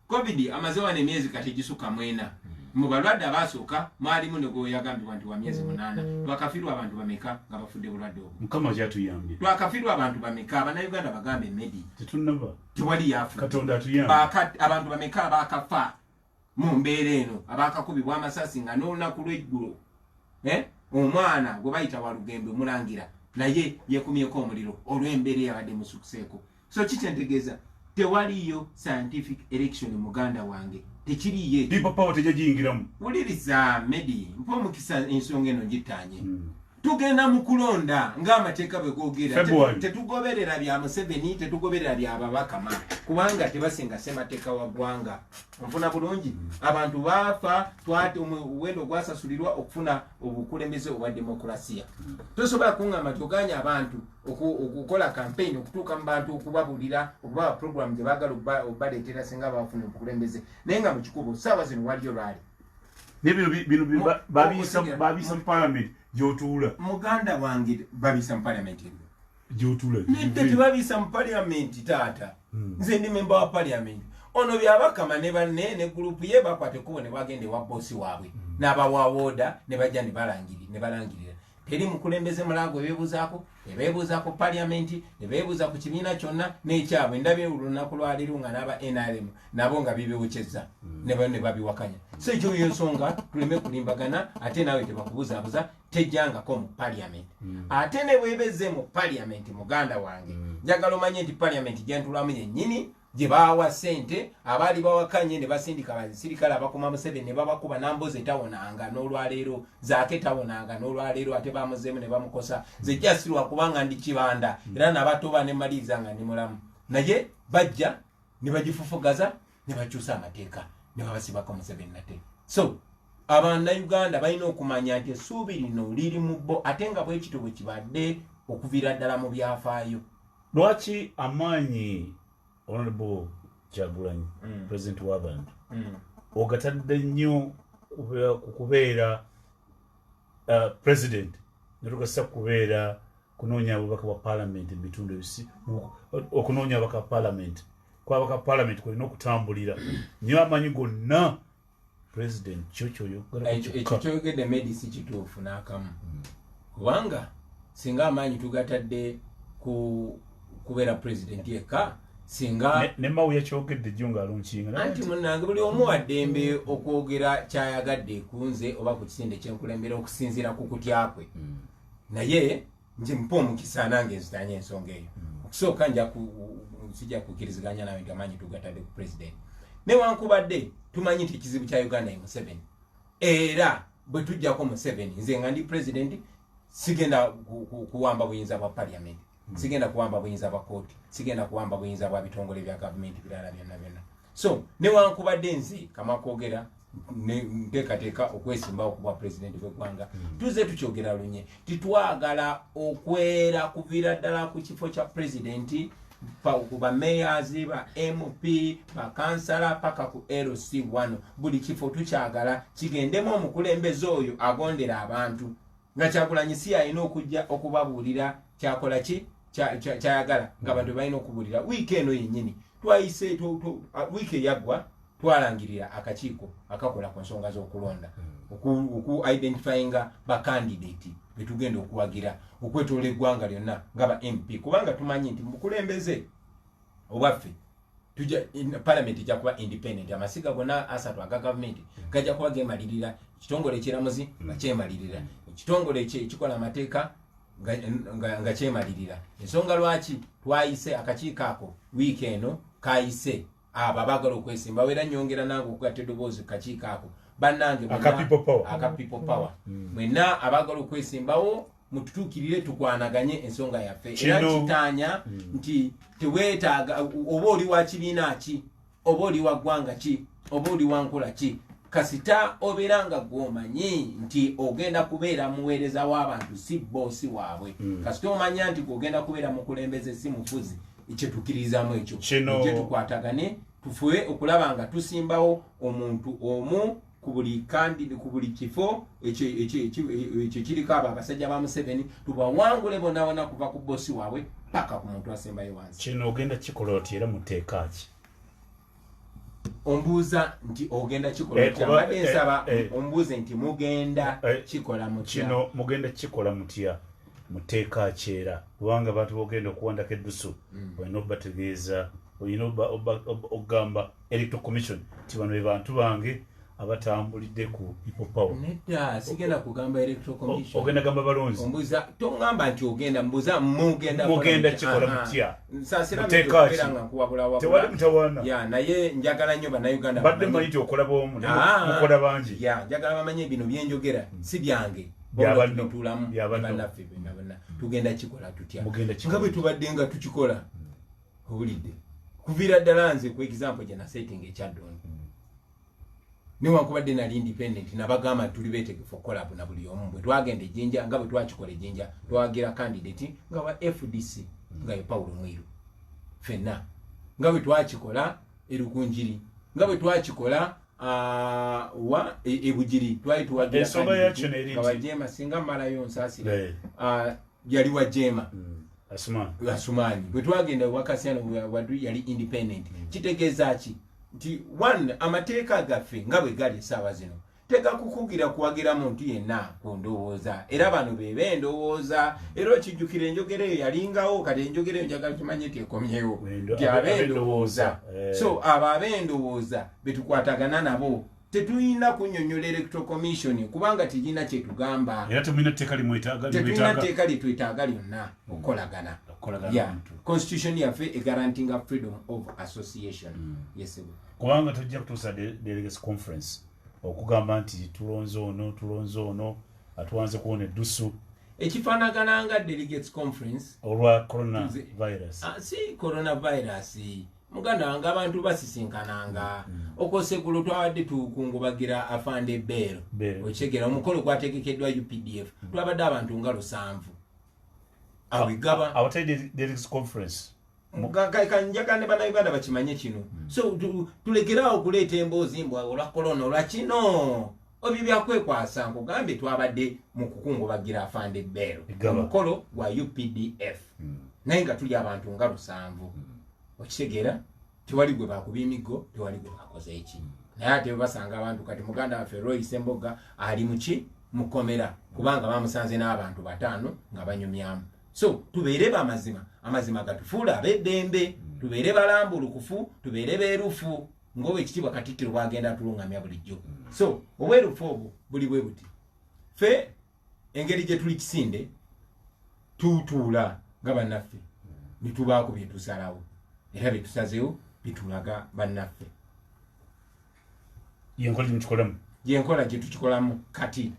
COVID amaze wano emyezi kati gisukka 4. Mu balwadde abasooka mwalimu ne gweyagambibwa nti wa myezi 8. Twakafiirwa abantu bameka nga bafudde bulwadde obwo? Mukama kyatuyambye. Twakafiirwa abantu bameka? Abannayuganda bagambe, Medi. Tetunaba. Tewali yafudde. Katonda atuyambe. Abantu bameka abakafa mu mbeera eno, abakakubibwa amasasi, nga n'olunaku lw'eggulo, eh? Omwana gwe bayita Walugembe Mulangira naye yekumyeko omuliro olw'embeera eyabadde musukuseeko. So kikyentegeeza, tewaliyo scientific election, muganda wange, tekiriyo ekyo. People Power tejja giyingiramu. Wuliriza, Medi, mpa omukisa ensonga eno gittaanye. Tugenda mu kulonda ng'amateeka bwe googera. February. Tetugoberera bya Museveni, tetugoberera bya babakama, kubanga tebasinga ssemateeka wa ggwanga. Nfuna bulungi, abantu baafa, twate omuwendo gwasasulirwa okufuna obukulembeze obwa demokurasiya. Tosobola kuŋŋamba nti oganya abantu okukola campaign, okutuuka mu bantu, okubabulira, okubawa program gye baagala obaleetera singa bafuna obukulembeze, naye nga mu kikubo saawa zino waliyo lwali. Naye bino babiyisa mu parliament gyotuula. Muganda wange, babiyisa mu parliament eno? Gyotuula. Nedda, tebabiyisa mu parliament, taata. Nze ndi memba wa parliament. Ono Byabakama ne banne ne gurupu ye bakwata ekkubo ne bagenda ewa boosi waabwe n'abawa order, ne bajja ne balangirira. Teri mukulembeze mulaago beebuuzaako, tebeebuuza ku parliament, ne beebuuza ku kibiina kyonna n'ekyabwe. Ndabye olunaku lwaleero nga n'aba NRM nabo nga bibiwukyezza ne babiwakanya. So ekyo yo nsonga, tuleme kulimbagana, ate naawe tebakubuzaabuza, tejjangako mu parliament. Ate ne bwebezze mu parliament, muganda wange, njagala omanye nti parliament gyentulamu yennyini gye baawa ssente abaali bawakanye, ne basindika abasirikale abakuma Museveni ne babakuba. Namboze tawonanga n'olwaleero, Zaake tawonanga n'olwaleero, ate bamuzeemu ne bamukosa. Nze jasirwa kubanga ndi kibanda, era nabatoba ne maliriza nga ndi mulamu, naye bajja ne bagifufugaza ne bakyusa amateeka ne babasibako Museveni nate. So Abannayuganda balina okumanya nti essuubi lino liri mu bo, ate nga bwe kityo bwe kibadde okuviira ddala mu byafaayo. Lwaki amaanyi, Honorable Kyagulanyi, president w'abantu, ogatadde nnyo ku kubeera president, netugasa kubeera kunoonya ababaka bwa parliament mu bitundu ebisi, okunoonya ababaka ba parliament, kwabaka parliament kwolina okutambulira nyo amaanyi gonna, president kyo kyoyogera? Ekyo kyoyogedde, Medi, si kituufu n'akamu, kubanga singa amaanyi tugatadde ku kubeera president yekka, singa Ne Mawu yakyogedde jjo ng'alonkinga. Anti munnange, buli omu waddembe okwogera kyayagadde ku nze oba ku kisinde kyenkulembera okusinziira ku kutya kwe. Naye nze mpa omukisa nange nzitanye ensonga eyo. Okusooka, sijja kukkiriziganya nawe nti amaanyi tugatadde ku president, newankubadde tumanyi nti ekizibu kya Uganda ye Museveni, era bwe tujjako Museveni, nze nga ndi president sigenda kuwamba buyinza bwa parliament, sigenda kuwamba buyinza bwa kooti, sigenda kuwamba buyinza bwa bitongole bya gavumenti birala byonna byonna. So newankubadde nze kamakwogera nteekateeka okwesimbawo kubwa pulezidenti bw'eggwanga, tuzze tukyogera lunye titwagala okwera kuviira ddala ku kifo kya pulezidenti, ku ba mayors, ba MP, bakansala, paka ku LC1. Buli kifo tukyagala kigendemu omukulembeze oyo agondera abantu, nga Kyagulanyi si alina okujja okubabuulira kyakola ki, kyayagala, nga abantu balina okubuulira. Wiiki eno yennyini twayise, wiiki eyaggwa twalangirira akakiiko akakola ku nsonga z'okulonda, oku identifyinga bakandidate. Betugenda okuwagira okwetoola eggwanga lyonna nga ba MP, kubanga tumanyi nti mubukulembeze obwaffe palamenti ejja kuba independent. Amasiga gonna 30 aga gavumenti gajja kuba gemalirira, ekitongole ekiramuzi nga kyemalirira, ekitongole ekikola amateeka nga kyemalirira. Ensonga lwaki twayise akakiiko ako wiiki eno, kayise abo abaagala okwesimbawo, era nyongera nange okugatta eddoboozi ku kakiiko ako. Bannange, Aka People Power. Aka People Power, mwenna abaagala okwesimbawo mututuukirire, tukwanaganye ensonga yaffe. Era kitaanya nti teweetaaga oba oli wa kibiina ki, oba oli wa ggwanga ki, oba oli wa nkola ki, kasita obeera nga gwomanyi nti ogenda kubeera muweereza w'abantu, si boosi waabwe. Kasita omanya nti gwogenda kubeera mukulembeze, si mufuzi, kyetukkiririzaamu ekyo. Mujje tukwatagane, tufuwe okulaba nga tusimbawo omuntu omu ku buli candidate, ku buli kifo ekyo kiriko abo abasajja ba Museveni, tubawangule bonna bonna, kuva ku bosi waabwe paka ku muntu asembayo wansi. Kino ogenda kikola oti era muteeka ki? Ombuuza nti ogenda kikola otya? Mbadde nsaba ombuuze nti mugenda kikola mutya? Kino mugenda kikola mutya, muteeka ki era? Kubanga abantu bogenda okuwandako eddusu olina obategeeza, olina okugamba Electoral Commission ti bano be bantu bange abatambulidde ku People Power. Nedda, sigenda kugamba Electoral Commission. Ogenda gamba balonzi? Ombuuza, toŋŋamba nti ogenda, mbuuza mugenda. Mugenda kikola mutya? Nsaasira. Muteeka ki? Okubeera nga nkuwabulawabula. Tewali mutawaana. Ya, naye njagala nnyo Bannayuganda Mbadde mmanyi nti okola bwomu, naye mukola bangi. Ya, njagala bamanye bino byenjogera si byange. Bya Wabula banno. tubituulamu Bya banno. bannaffe bonna bonna. Tugenda kikola tutya? Mugenda kikola. Nga bwe tubadde nga tukikola, owulidde, kuviira ddala nze ku example gye nasetinga ekyaddondo, newankubadde nali independent, nabagamba nti tuli beetegefu okukola na buli omu. Bwe twagenda ejjinja, nga bwe twakikola ejjinja, twawagira candidate nga wa FDC, nga ye Paulo Mwiru fenna, nga bwe twakikola erukunjiri, nga bwe twakikola wa ebugiri, twali tuwagira Ensonga candidate yakyo eri nga nti- wa Jeema. Singa mmalayo, nsaasira. Yali wa Jeema. Asuma. Asumaani. Bwe twagenda wakasiano wadu yali independent. Kitegeeza ki? Nti one, amateeka gaffe nga bwe gali essaawa zino tegakukugira kuwagira muntu yenna ku ndowooza, era bano be bendowooza. Era okijjukira enjogera eyo yalingawo. Kati enjogera eyo njagala kimanye nti ekomyewo, nti abendowooza. Eh. So abo abendowooza betukwatagana nabo, tetulina kunnyonnyola Electoral Commission kubanga tegina kyetugamba. Era temulina tteeka limwetaaga? Tetulina Limwetaaga tteeka lyetwetaaga lyonna okukolagana. Okukolagana Yeah. n'omuntu. Constitution yaffe egarantinga freedom of association. Yes, sir. Kubanga tojja kutuusa delegates conference okugamba nti tulonze ono, tulonze ono, atuwanze kuwona eddusu. Ekifaanagana nga delegates conference. Olwa corona virus. Ah, si coronavirus, muganda wange, abantu basisinkananga. Okosa eggulo twabadde tukungubagira afande Beero. Beero. Okitegeera, omukolo gwategekeddwa UPDF, twabadde abantu nga 7 awegaba. Awatali delegates conference. Njagala ne Bannayuganda bakimanye kino. So tulekeraawo okuleeta emboozi mbwa olwa korona, olwa kino, ebyo byakwekwasa. Nkugambye, twabadde mu kukungubagira afande Beero. Egaba. Omukolo gwa UPDF, naye nga tuli abantu nga 7. Okitegeera, tewali gwe bakuba emiggo, tewali gwe bakoze eki, naye ate basanga abantu. Kati muganda waffe Roy Semboga ali muki? Mukomera, kubanga bamusanze n'abantu bataano nga banyumyamu. So tubeere bamazima, amazima gatufuula ab'eddembe, tubeere balambulukufu, tubeere beerufu ng'owekitiibwa Katikkiro bwagenda atulungamya bulijjo. So obwerufu obwo buli bwe buti: ffe engeri gye tuli kisinde, tutuula nga bannaffe ne tubaako bye tusalawo, era bye tusazeewo bitulaga bannaffe. Yenkola gyemukikolamu? Gyenkola gye tukikolamu kati.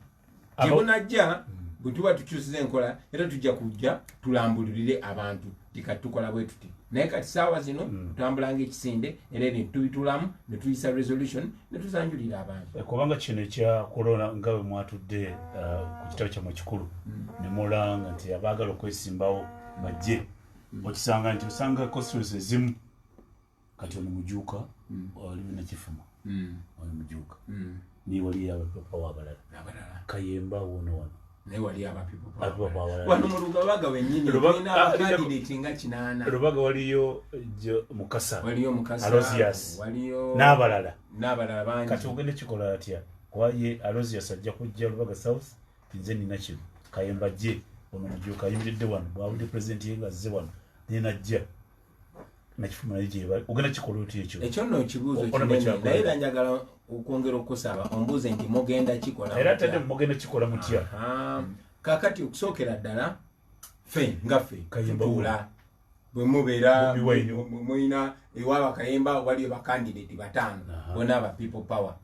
Gyebunajja bwe tuba tukyusiza enkola, era tujja kujja tulambululire abantu ti kati tukola bwe tuti. Naye kati saawa zino tutambula ngaekisinde, era ebintu tubitulamu ne tuyisa resolution ne tuzanjulira abantu. Kubanga kino ekya corona, nga bwe mwatudde ku kitabo kyammwe ekikulu ne mulanga nti abaagala okwesimbawo bajje, okisanga nti osanga constituency ezimu kati ono mujuuka oli nakifuma, ono mujuuka, niye wali abapawa abalala. Abalala. Kayemba wono wano. Naye wali abapipo. Abapipo abalala. Wano mu Lugabaga wennyini tulina abakandidate nga 80. Lubaga waliyo Mukasa. Waliyo Mukasa. Alozias. Waliyo n'abalala. N'abalala bangi. Kati ogenda kikola atya? Kuba ye Alozias ajja kujja Lubaga South, nze nina kino. Kayemba jje ono mujuuka ayimiridde wano, bwawulidde pulezidenti ye nga azze wano naye najja Nakifuma, naye gyebali. Ogenda kikola otya ekyo? Ekyo nno kibuuzo Honorable kinene. Kyagulanyi. Naye era njagala okwongera okusaba ombuuze nti mugenda kikola Era mutya? tadde mugenda kikola mutya? Aha. Kakati okusookera ddala, ffe nga ffe Kayemba. tutuula bwe mubeera Bobi Wine. mulina ewaaba Kayemba, waliyo bakandidati bataano bonna aba People Power.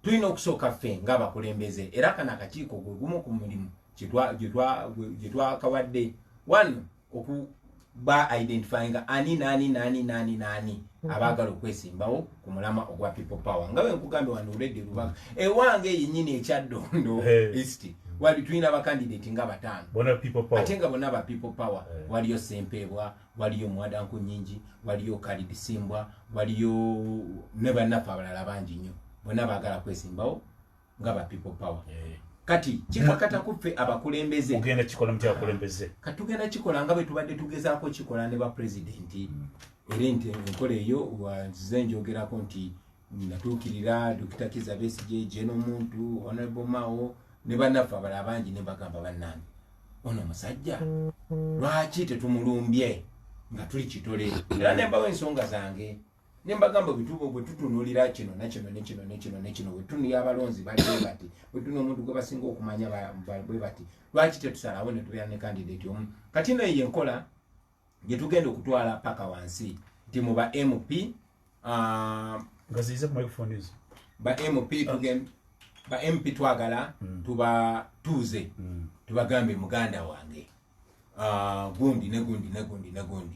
Tulina okusooka ffe ng'abakulembeze, era kano akakiiko gwe gumu ku mulimu gye twakawadde wano, okuba identifyinga ani nani nani nani nani abaagala okwesimbawo ku mulamwa ogwa People Power. Nga bwe nkugambye, wano olwedde Lubaga ewange yennyini ekyaddondo East, wali tulina bakandidati nga bataano. Bona People Power. Ate nga bonna ba People Power. Waliyo Sempeebwa, waliyo Mwadanku Nyingi, waliyo Kalid Simbwa, waliyo ne bannaffe abalala bangi nnyo, bonna baagala kwesimbawo nga ba People Power. Kati kikakata ku ffe abakulembeze. Mugenda kikola mutya abakulembeze? Kati tugenda kikola nga bwe tubadde tugezaako kikola ne bapulezidenti, era nti enkola eyo nzize njogerako nti natuukirira Dr Kiza Besigye, General Muntu, Honorable Mao ne bannaffe abalala bangi, ne bagamba, "Bannange, ono musajja lwaki tetumulumbye nga tuli kitole?" Era ne mbawo ensonga zange ne mbagamba, bwe tutunuulira kino nakino nekino nekino nekino, bwe tutunulira abalonzi bali bwe bati, bwe tuna omuntu gwe basinga okumanya bwe bati, lwaki tetusalawo ne tubeera ne candidate omu? Kati no eyo enkola gye tugenda okutwala paka wansi nti mu ba MP Nga ziyize ku microphone ezo. Ba MP ba MP twagala tubatuuze, tubagambe, "Muganda wange, gundi ne gundi ne gundi ne gundi,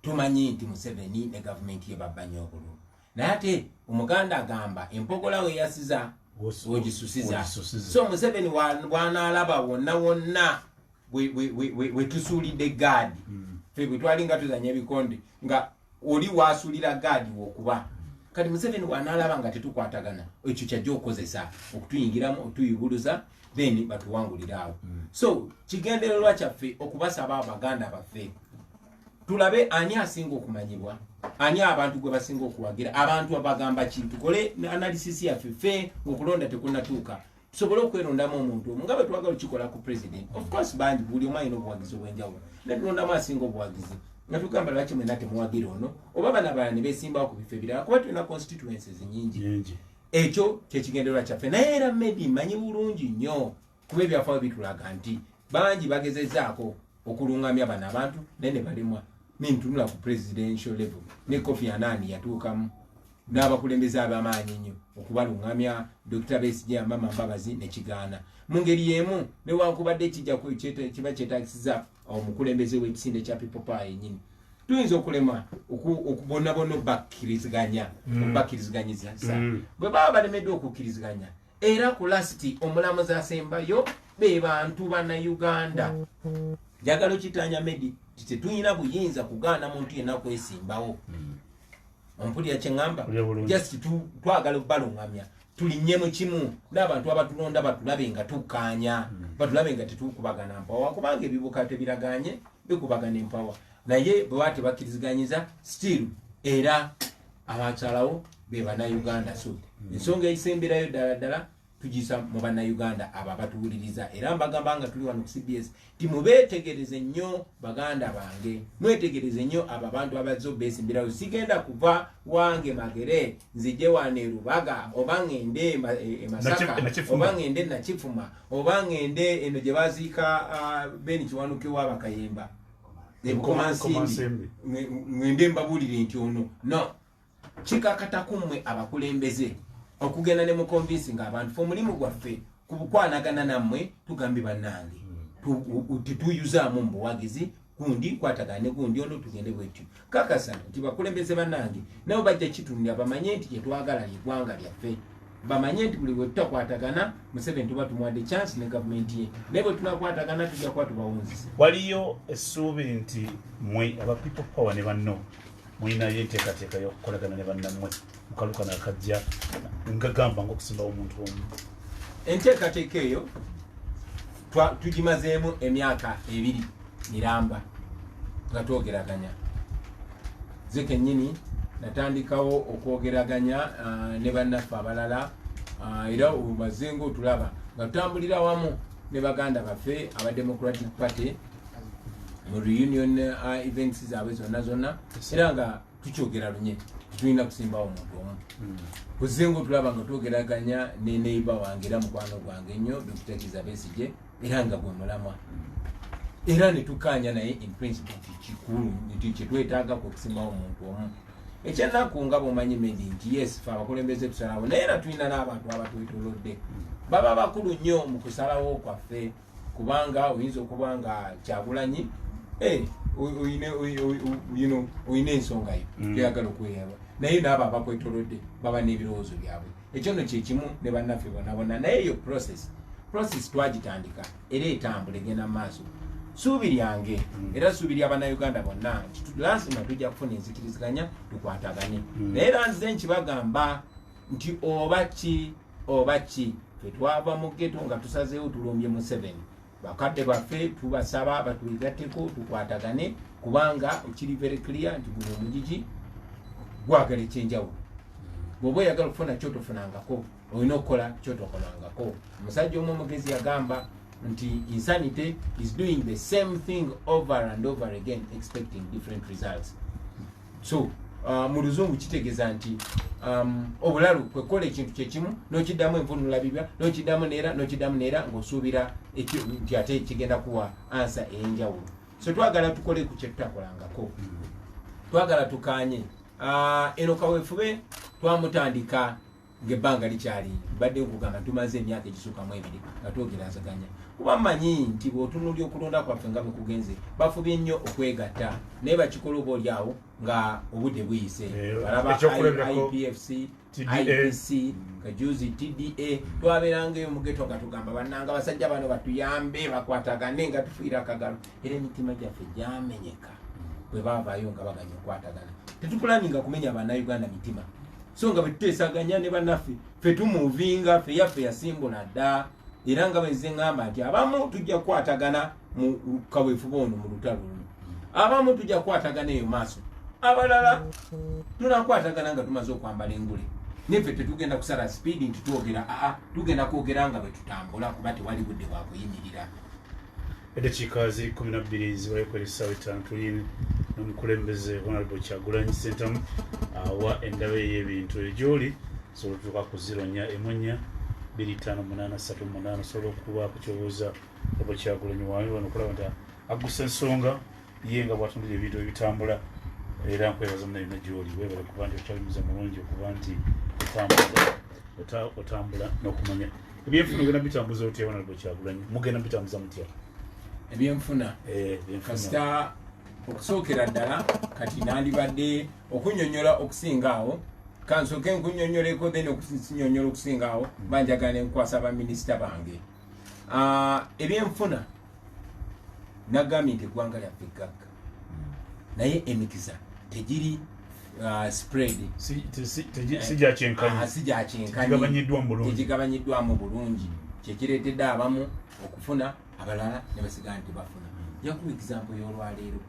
tumanyi nti Museveni ne gavumenti ye babba nnyo obululu, naye ate omuganda agamba empogola weyasiza wogisusiza." Wogisusiza. So Museveni bw'anaalaba wonna wonna we tusuulidde gaadi, ffe bwe twalinga tuzanya ebikonde nga oli wasuulira gaadi wokuba, kati Museveni bw'anaalaba nga tetukwatagana, ekyo kyajja okukozesa okutuyingiramu, okutuyubuluza, then batuwangulire awo. So kigendererwa kyaffe okubasaba abaganda baffe tulabe ani asinga okumanyibwa, ani abantu gwe basinga okuwagira, abantu abagamba ki. Tukole analysis yaffe ffe ngaokulonda tekunatuuka, tusobole okwerondamu omuntu omu nga bwe twagala okikola ku president. Of course bangi, buli omu alina obuwagizi obwenjawulo, ne tulondamu asinga obuwagizi nga tugamba, "Lwaki mwena temuwagira ono?" Oba bana balala ne besimbawo ku bifo ebirala, kuba tulina constituencies nyingi. Nyingi. Ekyo kyekigendererwa kyaffe. Naye era maybe mmanyi bulungi nnyo, kuba ebyafaayo bitulaga nti bangi bagezezaako okulungamya bano abantu naye ne balemwa. Nintunula ku presidential level, ne Kofi Annan yatuukamu n'abakulembeze ab'amaanyi ennyo okubalungamya, Dr Besigye, Amama Mbabazi, nekigaana. Mu ngeri y'emu, newankubadde kijja kiba kyetagisiza omukulembeze w'ekisinde kya People Power yennyini, tuyinza okulema bonna bonna obakkiriziganya, obakkiriziganyiza. Bwe baba balemeddwa okukkiriziganya, era ku last omulamuzi asembayo be bantu Bannayuganda. Njagala okitanya medi tetulina buyinza kugaana muntu yenna kwesimbawo. Ompulira kyeŋŋamba? Mpulira bulungi. Just twagala obalungamya tulinye mu kimu n'abantu abatulonda, batulabe nga tukkaanya, batulabe nga tetukubagana mpawa, kubanga ebibuka tebiraganye bikubagana empawa. Naye bwe baba tebakkirizganyiza, still era abasalawo be Bannayuganda. So ensonga esemberayo ddala ddala tugisa mu Bannayuganda abo abatuwuliriza, era mbagamba nga tuli wano ku CBS ti mubeetegereze nnyo, baganda bange, mwetegereze nnyo abo abantu abazze obeesimbirawo. Sigenda kuva wange Magere nzije wano e Lubaga, oba ŋŋende e Masaka, Nakifuma. oba ŋŋende Nakifuma, oba ŋŋende eno gye baziika Ben Kiwanuka w'Abakayemba Bukomansimbi. Bukomansimbi, ŋŋende mbabuulire nti ono no. Kikakata ku mmwe abakulembeze okugenda ne muconvincinga abantu. Fe omulimu gwaffe kubukwanagana nammwe, tugambe, "Bannange, tetuyuzaamu mu buwagizi gundi, kwatagana ne gundi ono, tugende bwetyo." Kakasa nti bakulembeze bannange nabo bajja kitunira, bamanye nti kyetwagala lyeggwanga lyaffe, bamanye nti buli bwe tutakwatagana, Museveni tuba tumuwadde chance ne gavumenti ye, naye bwe tunakwatagana tujja kuba tubawunzise. Waliyo essuubi nti mwe aba People Power ne banno mulinayo enteekateeka y'okukolagana ne bannammwe mukalukano akajja, nga gamba ngaokusimbawo omuntu omu? Enteekateeka eyo tugimazeemu emyaka 2 miramba nga twogeraganya. Nze kennyini natandikawo okwogeraganya ne bannaffe abalala, era omaze nga otulaba nga tutambulira wamu. Ne baganda baffe aba Democratic Party mu reunion events zaabwe zonna zonna, era nga tukyogera lunye, tetulina kusimbawo omuntu omu. Kuzenga otulaba nga twogeraganya ne neighbor wange era mukwano gwange ennyo, Dr. Kiza Besigye, era nga gwe mulamwa, era ne tukkaanya naye in principle nti kikulu nti kyetwetaaga kwe kusimbawo omuntu omu. Ekyenaku, nga bwomanyi Medi, nti yes, fe abakulembeze tusalawo, naye era tulina n'abantu abatwetolodde baba bakulu nnyo mu kusalawo kwaffe, kubanga oyinza okuba nga Kyagulanyi, oyina ensonga yo toyagala okweyaba, naye naabo abakwetolodde baba n'ebirowoozo byabwe. Ekyo nno kyekimu ne bannaffe bonna bonna. Naye eyo process twagitandika era etambula, egenda mu maaso. Suubi lyange era suubi ly'abannayuganda bonna nti lazima tujja kufuna enzikiriziganya, tukwatagane. Naye era nze nkibagamba nti oba ki oba ki, fe twava mu ghetto nga tusazeewo tulumbye Museveni. Bakadde baffe tubasaba batwegatteko, tukwatagane, kubanga kiri very clear nti guno omugigi gwagala ekyenjawulo. Bw'oba oyagala okufuna kyotofunangako, olina okukola kyotokolangako. Omusajja omu omugezi yagamba nti insanity is doing the same thing over and over again, expecting different results. So mu luzungu kitegeeza nti obulalu kwekukola ekintu kyekimu n'okiddamu envunula bibya, n'okiddamu neera, n'okiddamu neera, ng'osuubira nti ate kigenda kuwa answer ey'enjawulo. So twagala tukole ku kyetutakolangako, twagala tukanye. Eno kaweefube twamutandika ng'ebbanga likyali. Badde nkugamba tumaze emyaka egisukkamu 2 nga twogerazaganya, kuba mmanyi nti bw'otunuulya okulonda kwaffe nga bwe kugenze, bafubye nnyo okwegatta, naye bakikola oba oli awo nga obudde buyise. Balaba Ekyokulabirako, IPFC, TDA. IPC, kajuzi TDA, twabeerangaeyo mu ghetto nga tugamba bannanga abasajja bano batuyambe bakwatagane, nga tufiira akagalo, era emitima gyaffe gyamenyeka bwe baavaayo nga baganya okukwatagana. Tetupulaninga kumenya bannayuganda mitima, so nga bwe tuteesaganya ne bannaffe, ffe tumuvinga, ffe yaffe yasimbula dda. Era nga bwenze ŋŋamba nti abamu tujja kukwatagana mu kaweefube ono, mu lutalo luno, abamu tujja kukwatagana eyo maaso, abalala tunakwatagana nga tumaze okwambala engule. Neffe tetugenda kusala speed nti twogera, aa, tugenda kwogera nga bwe tutambula, kuba tewali budde bwakuyimirira. Eddakiika ziri 12 zibayo essaawa 5. Tuli n'omukulembeze Honorable Kyagulanyi Sentamu, awa endaba ey'ebintu egyoli. Osobola otuuka ku 04142583, osobola okubaako kyobuuza oba Kyagulanyi wawe wano okulaba nti aggusa ensonga ye nga bwatundira ebintu ebitambula. Era nkwebaza muna yonna gyoli, webale kuba nti okyalimuza mulungi okuba nti otambula n'okumanya ebyenfuna. Ogenda bitambuza otya, Honorable Kyagulanyi? Mugenda bitambuza mutya? Ebyenfuna? Ebyenfuna. Kasita okusookera ddala kati nandibadde okunyonyola okusinga awo, kansooke nkunyonyoleko, then okunyonyola okusinga awo banjagala nenkwasa baminisita bange. Ebyenfuna nagambye nti eggwanga lyaffe gagga, naye emikisa tegiri spread. Si gya kyenkanyi. Ah, si gya kyenkanyi. Tegigabanyiddwamu bulungi. Tegigabanyiddwamu bulungi, kyekireetedde abamu okufuna, abalala ne basigala nti bafuna. Njakuwa example y'olwaleero: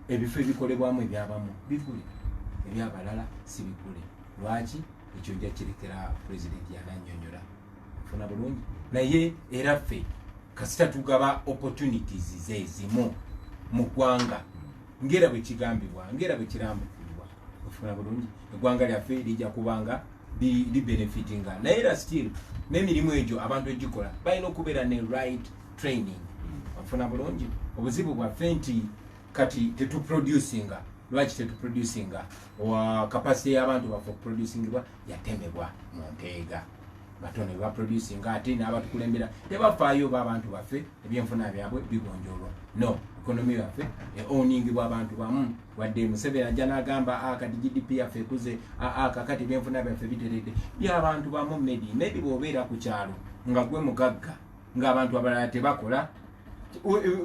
ebifo ebikolebwamu ebyabamu bigule, ebyabalala si bigule. Lwaki? Ekyo nja kirekera pulezidenti yananyonyola. Nfuna bulungi, naye era ffe kasita tugaba opportunities zezimu mu ggwanga, ngera bwe kigambibwa, ngera bwe kirambukibwa, ofuna bulungi, eggwanga lyaffe lijja kubanga libenefitinga. Naye era still n'emirimu egyo abantu egikola balina okubeera ne right training. Ofuna bulungi, obuzibu bwaffe nti kati tetuproducinga. Lwaki tetuproducinga? Wa capacity y'abantu baffe okuproducingibwa yatemebwa mu nteega, batono bebaproducinga, ate n'abatukulembera tebafaayo oba abantu baffe ebyenfuna byabwe bigonjolwa. No economy yaffe eowningibwa abantu bamu. Wadde Museveni ajja n'agamba, "Ah, kati GDP yaffe ekuze, aa kakati ebyenfuna byaffe biteredde," byabantu bamu. Maybe bw'obeera ku kyalo nga gwe mugagga, ng'abantu abalala tebakola,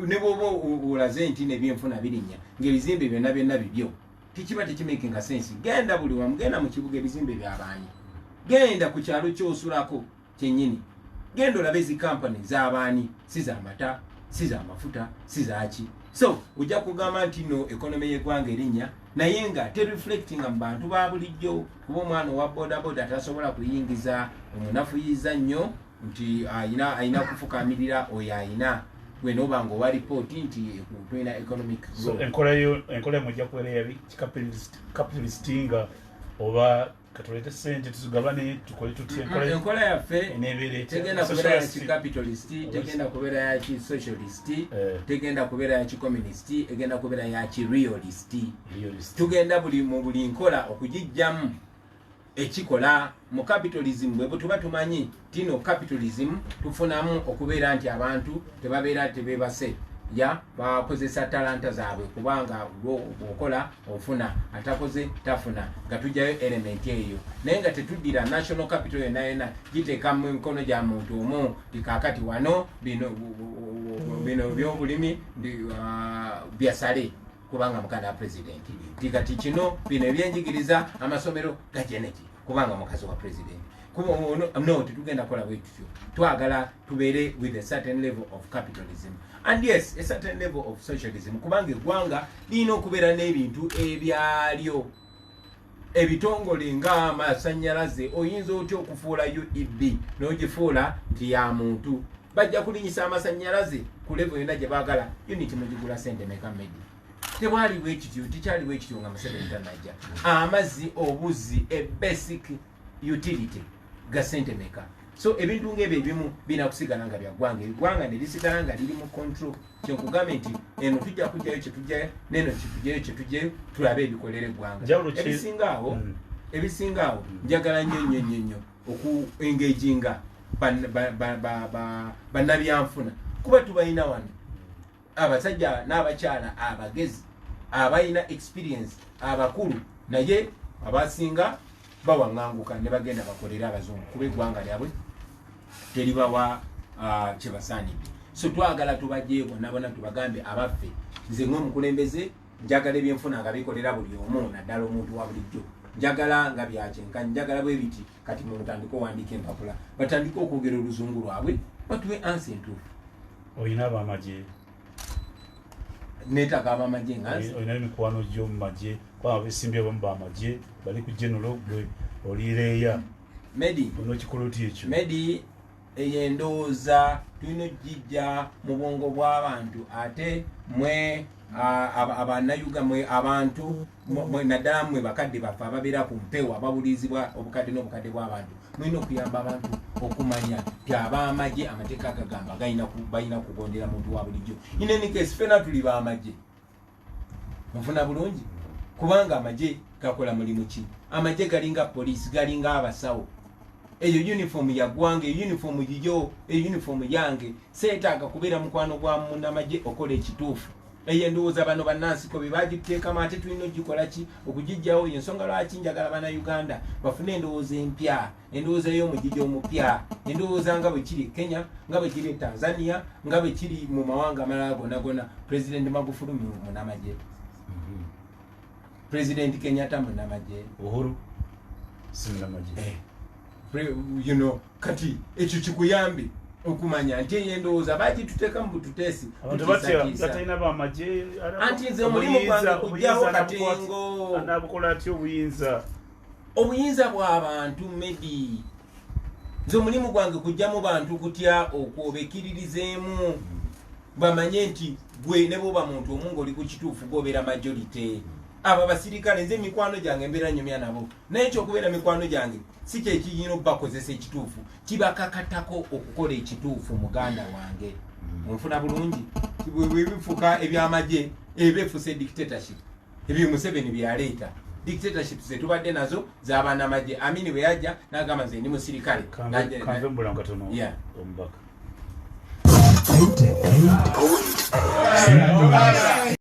ne bwoba olaze nti nebyenfuna birinnya, ng'ebizimbe byonna byonna bibyo, tekiba tekimakinga sense. Genda buli wamu, genda mu kibuga, ebizimbe byabaani? Genda ku kyalo kyosulako kyennyini, genda olabe ezi kampani z'abaani? Si z'amata, si z'amafuta, si zaki. So ojja kugamba nti no economy y'eggwanga erinnya, naye nga tereflectinga mu bantu ba bulijjo, kuba omwana owa bodaboda tasobola kuyingiza omunafuyiza nnyo. Nti ayina kufukamirira oyo ayina gwe noba nga owa ripooti nti tulina economic growth. Enkola yo, enkola yamwe ejja kubeera ya capitalist nga oba katuleete sente tuzigabane, tukole tutya? Enkola yaffe tegenda kubeera ya kicapitalist, tegenda kubeera ya kisocialist, tegenda kubeera ya kicommunist, egenda kubeera ya kirealist. Tugenda buli mu buli nkola okugijjamu ekikola. Mu capitalism bwe tuba tumanyi tino capitalism, tufunamu okubeera nti abantu tebabeera tebebase, ya bakozesa talanta zaabwe, kubanga bwokola ofuna, atakoze tafuna, nga tujjayo element eyo, naye nga tetuddira national capital yonna yonna giteeka mu mikono gya muntu omu. Tikakati wano bino bino byobulimi byasale kubanga mukanda wa president, tikati kino bino ebyenjigiriza amasomero gajeneti kubanga mukazi wa president. No, tetugenda kukola bwe tutyo. Twagala tubeere with a certain level of capitalism and yes, a certain level of socialism, kubanga eggwanga lirina okubeera n'ebintu ebyalyo ebitongole ng'amasanyalaze. Oyinza otya okufuula UEB n'ogifuula nti ya muntu? Bajja kulinyisa amasanyalaze ku level yonna gye baagala. Unit mugigula sente meka, Medi? Tebwali bwekityo, tekyali bwekityo nga Museveni tanajja. Amazzi, obuzzi, a basic utility, ga sente meka? So ebintu ngaebyo ebimu birina kusigala nga byaggwanga, eggwanga ne lisigala nga liri mu control. Kyenkugambe nti eno tujja kujjayo kyetujjayo, neno kyetujjayo kyetujjayo, tulabe ebikolera eggwanga ebisinga awo. Ebisinga awo, njagala nnyo nnyo nnyo nnyo oku engaginga bannabyanfuna, kuba tubalina wano, abasajja n'abakyala abagezi abalina experience, abakulu, naye abasinga bawaŋŋanguka ne bagenda bakolere abazungu, kuba eggwanga lyabwe teribawa kyebasaanidde. So twagala tubajje bonna bonna, tubagambe abaffe, nze ng'omukulembeze njagala ebyenfuna nga bikolera buli omu, naddala omuntu wa bulijjo. Njagala nga byakyenkanyi, njagala bwe biti. Kati mutandike owandiika empapula, batandike okwogera oluzungu lwabwe, batuwe answer entuufu. Olina abamagye? Neetaaga abamagye nga nze. Olina emikwano gyo mu magye? Kubanga besimbye abamu bamagye bali ku general, gwe olireeya. Medi. Onokikola otya ekyo? Medi, eyo endowooza tulina okugijja mu bwongo bw'abantu. Ate mwe abannayuga, mwe abantu, naddala mmwe bakadde baffe ababeera ku mpewo, ababulirizibwa obukadde n'obukadde bw'abantu, mulina okuyamba abantu okumanya nti ab'amagye amateeka gagamba balina kugondera muntu wa bulijjo. In any case, ffena tuli b'amagye, nfuna bulungi, kubanga amagye gakola mulimu ki? Amagye galinga poliisi, galinga abasawo. Eyo uniform ya ggwanga, eyo uniform yiyo, eyo uniform yange. Seetaaga kubeera mukwano gwa munnamagye okola ekituufu. Eyo endowooza bano bannansiko be bagituteekamu, ate tulina ogikola ki okugijjawo? Ensonga lwaki njagala Bannayuganda bafune endowooza empya, endowooza y'omugigi omupya, endowooza nga bwe kiri e Kenya, nga bwe kiri e Tanzania, nga bwe kiri mu mawanga amalala gonna gonna. President Magufuli munamagye, President Kenyatta munamagye. Uhuru si munamagye. Kati ekyo kikuyambe okumanya nti eyo endowooza bagituteeka mu bututeesi. Abantu batya batalina bamagye. Anti nze omulimu gwange kujjawo katengo. Anabukola atya obuyinza? Obuyinza bw'abantu, Medi. Nze omulimu gwange kujjamu bantu kutya okwo, bekiririzeemu, bamanye nti gwe ne bwoba muntu omu ng'oli ku kituufu, gobeera majority. Abo abasirikale nze mikwano gyange, mbeera nyumya nabo, naye ekyokubeera mikwano gyange si kyekiyina obubakozesa ekituufu, kibakakatako okukola ekituufu. Muganda wange, onfuna bulungi? Bwe bifuuka ebyamagye, eba efuuse dictatorship. Ebyo Museveni byaleeta, dictatorship zetubadde nazo zabanamagye. Amini bwe yajja n'agamba nze ndi musirikale. Kanve mbula katono. Omubaka.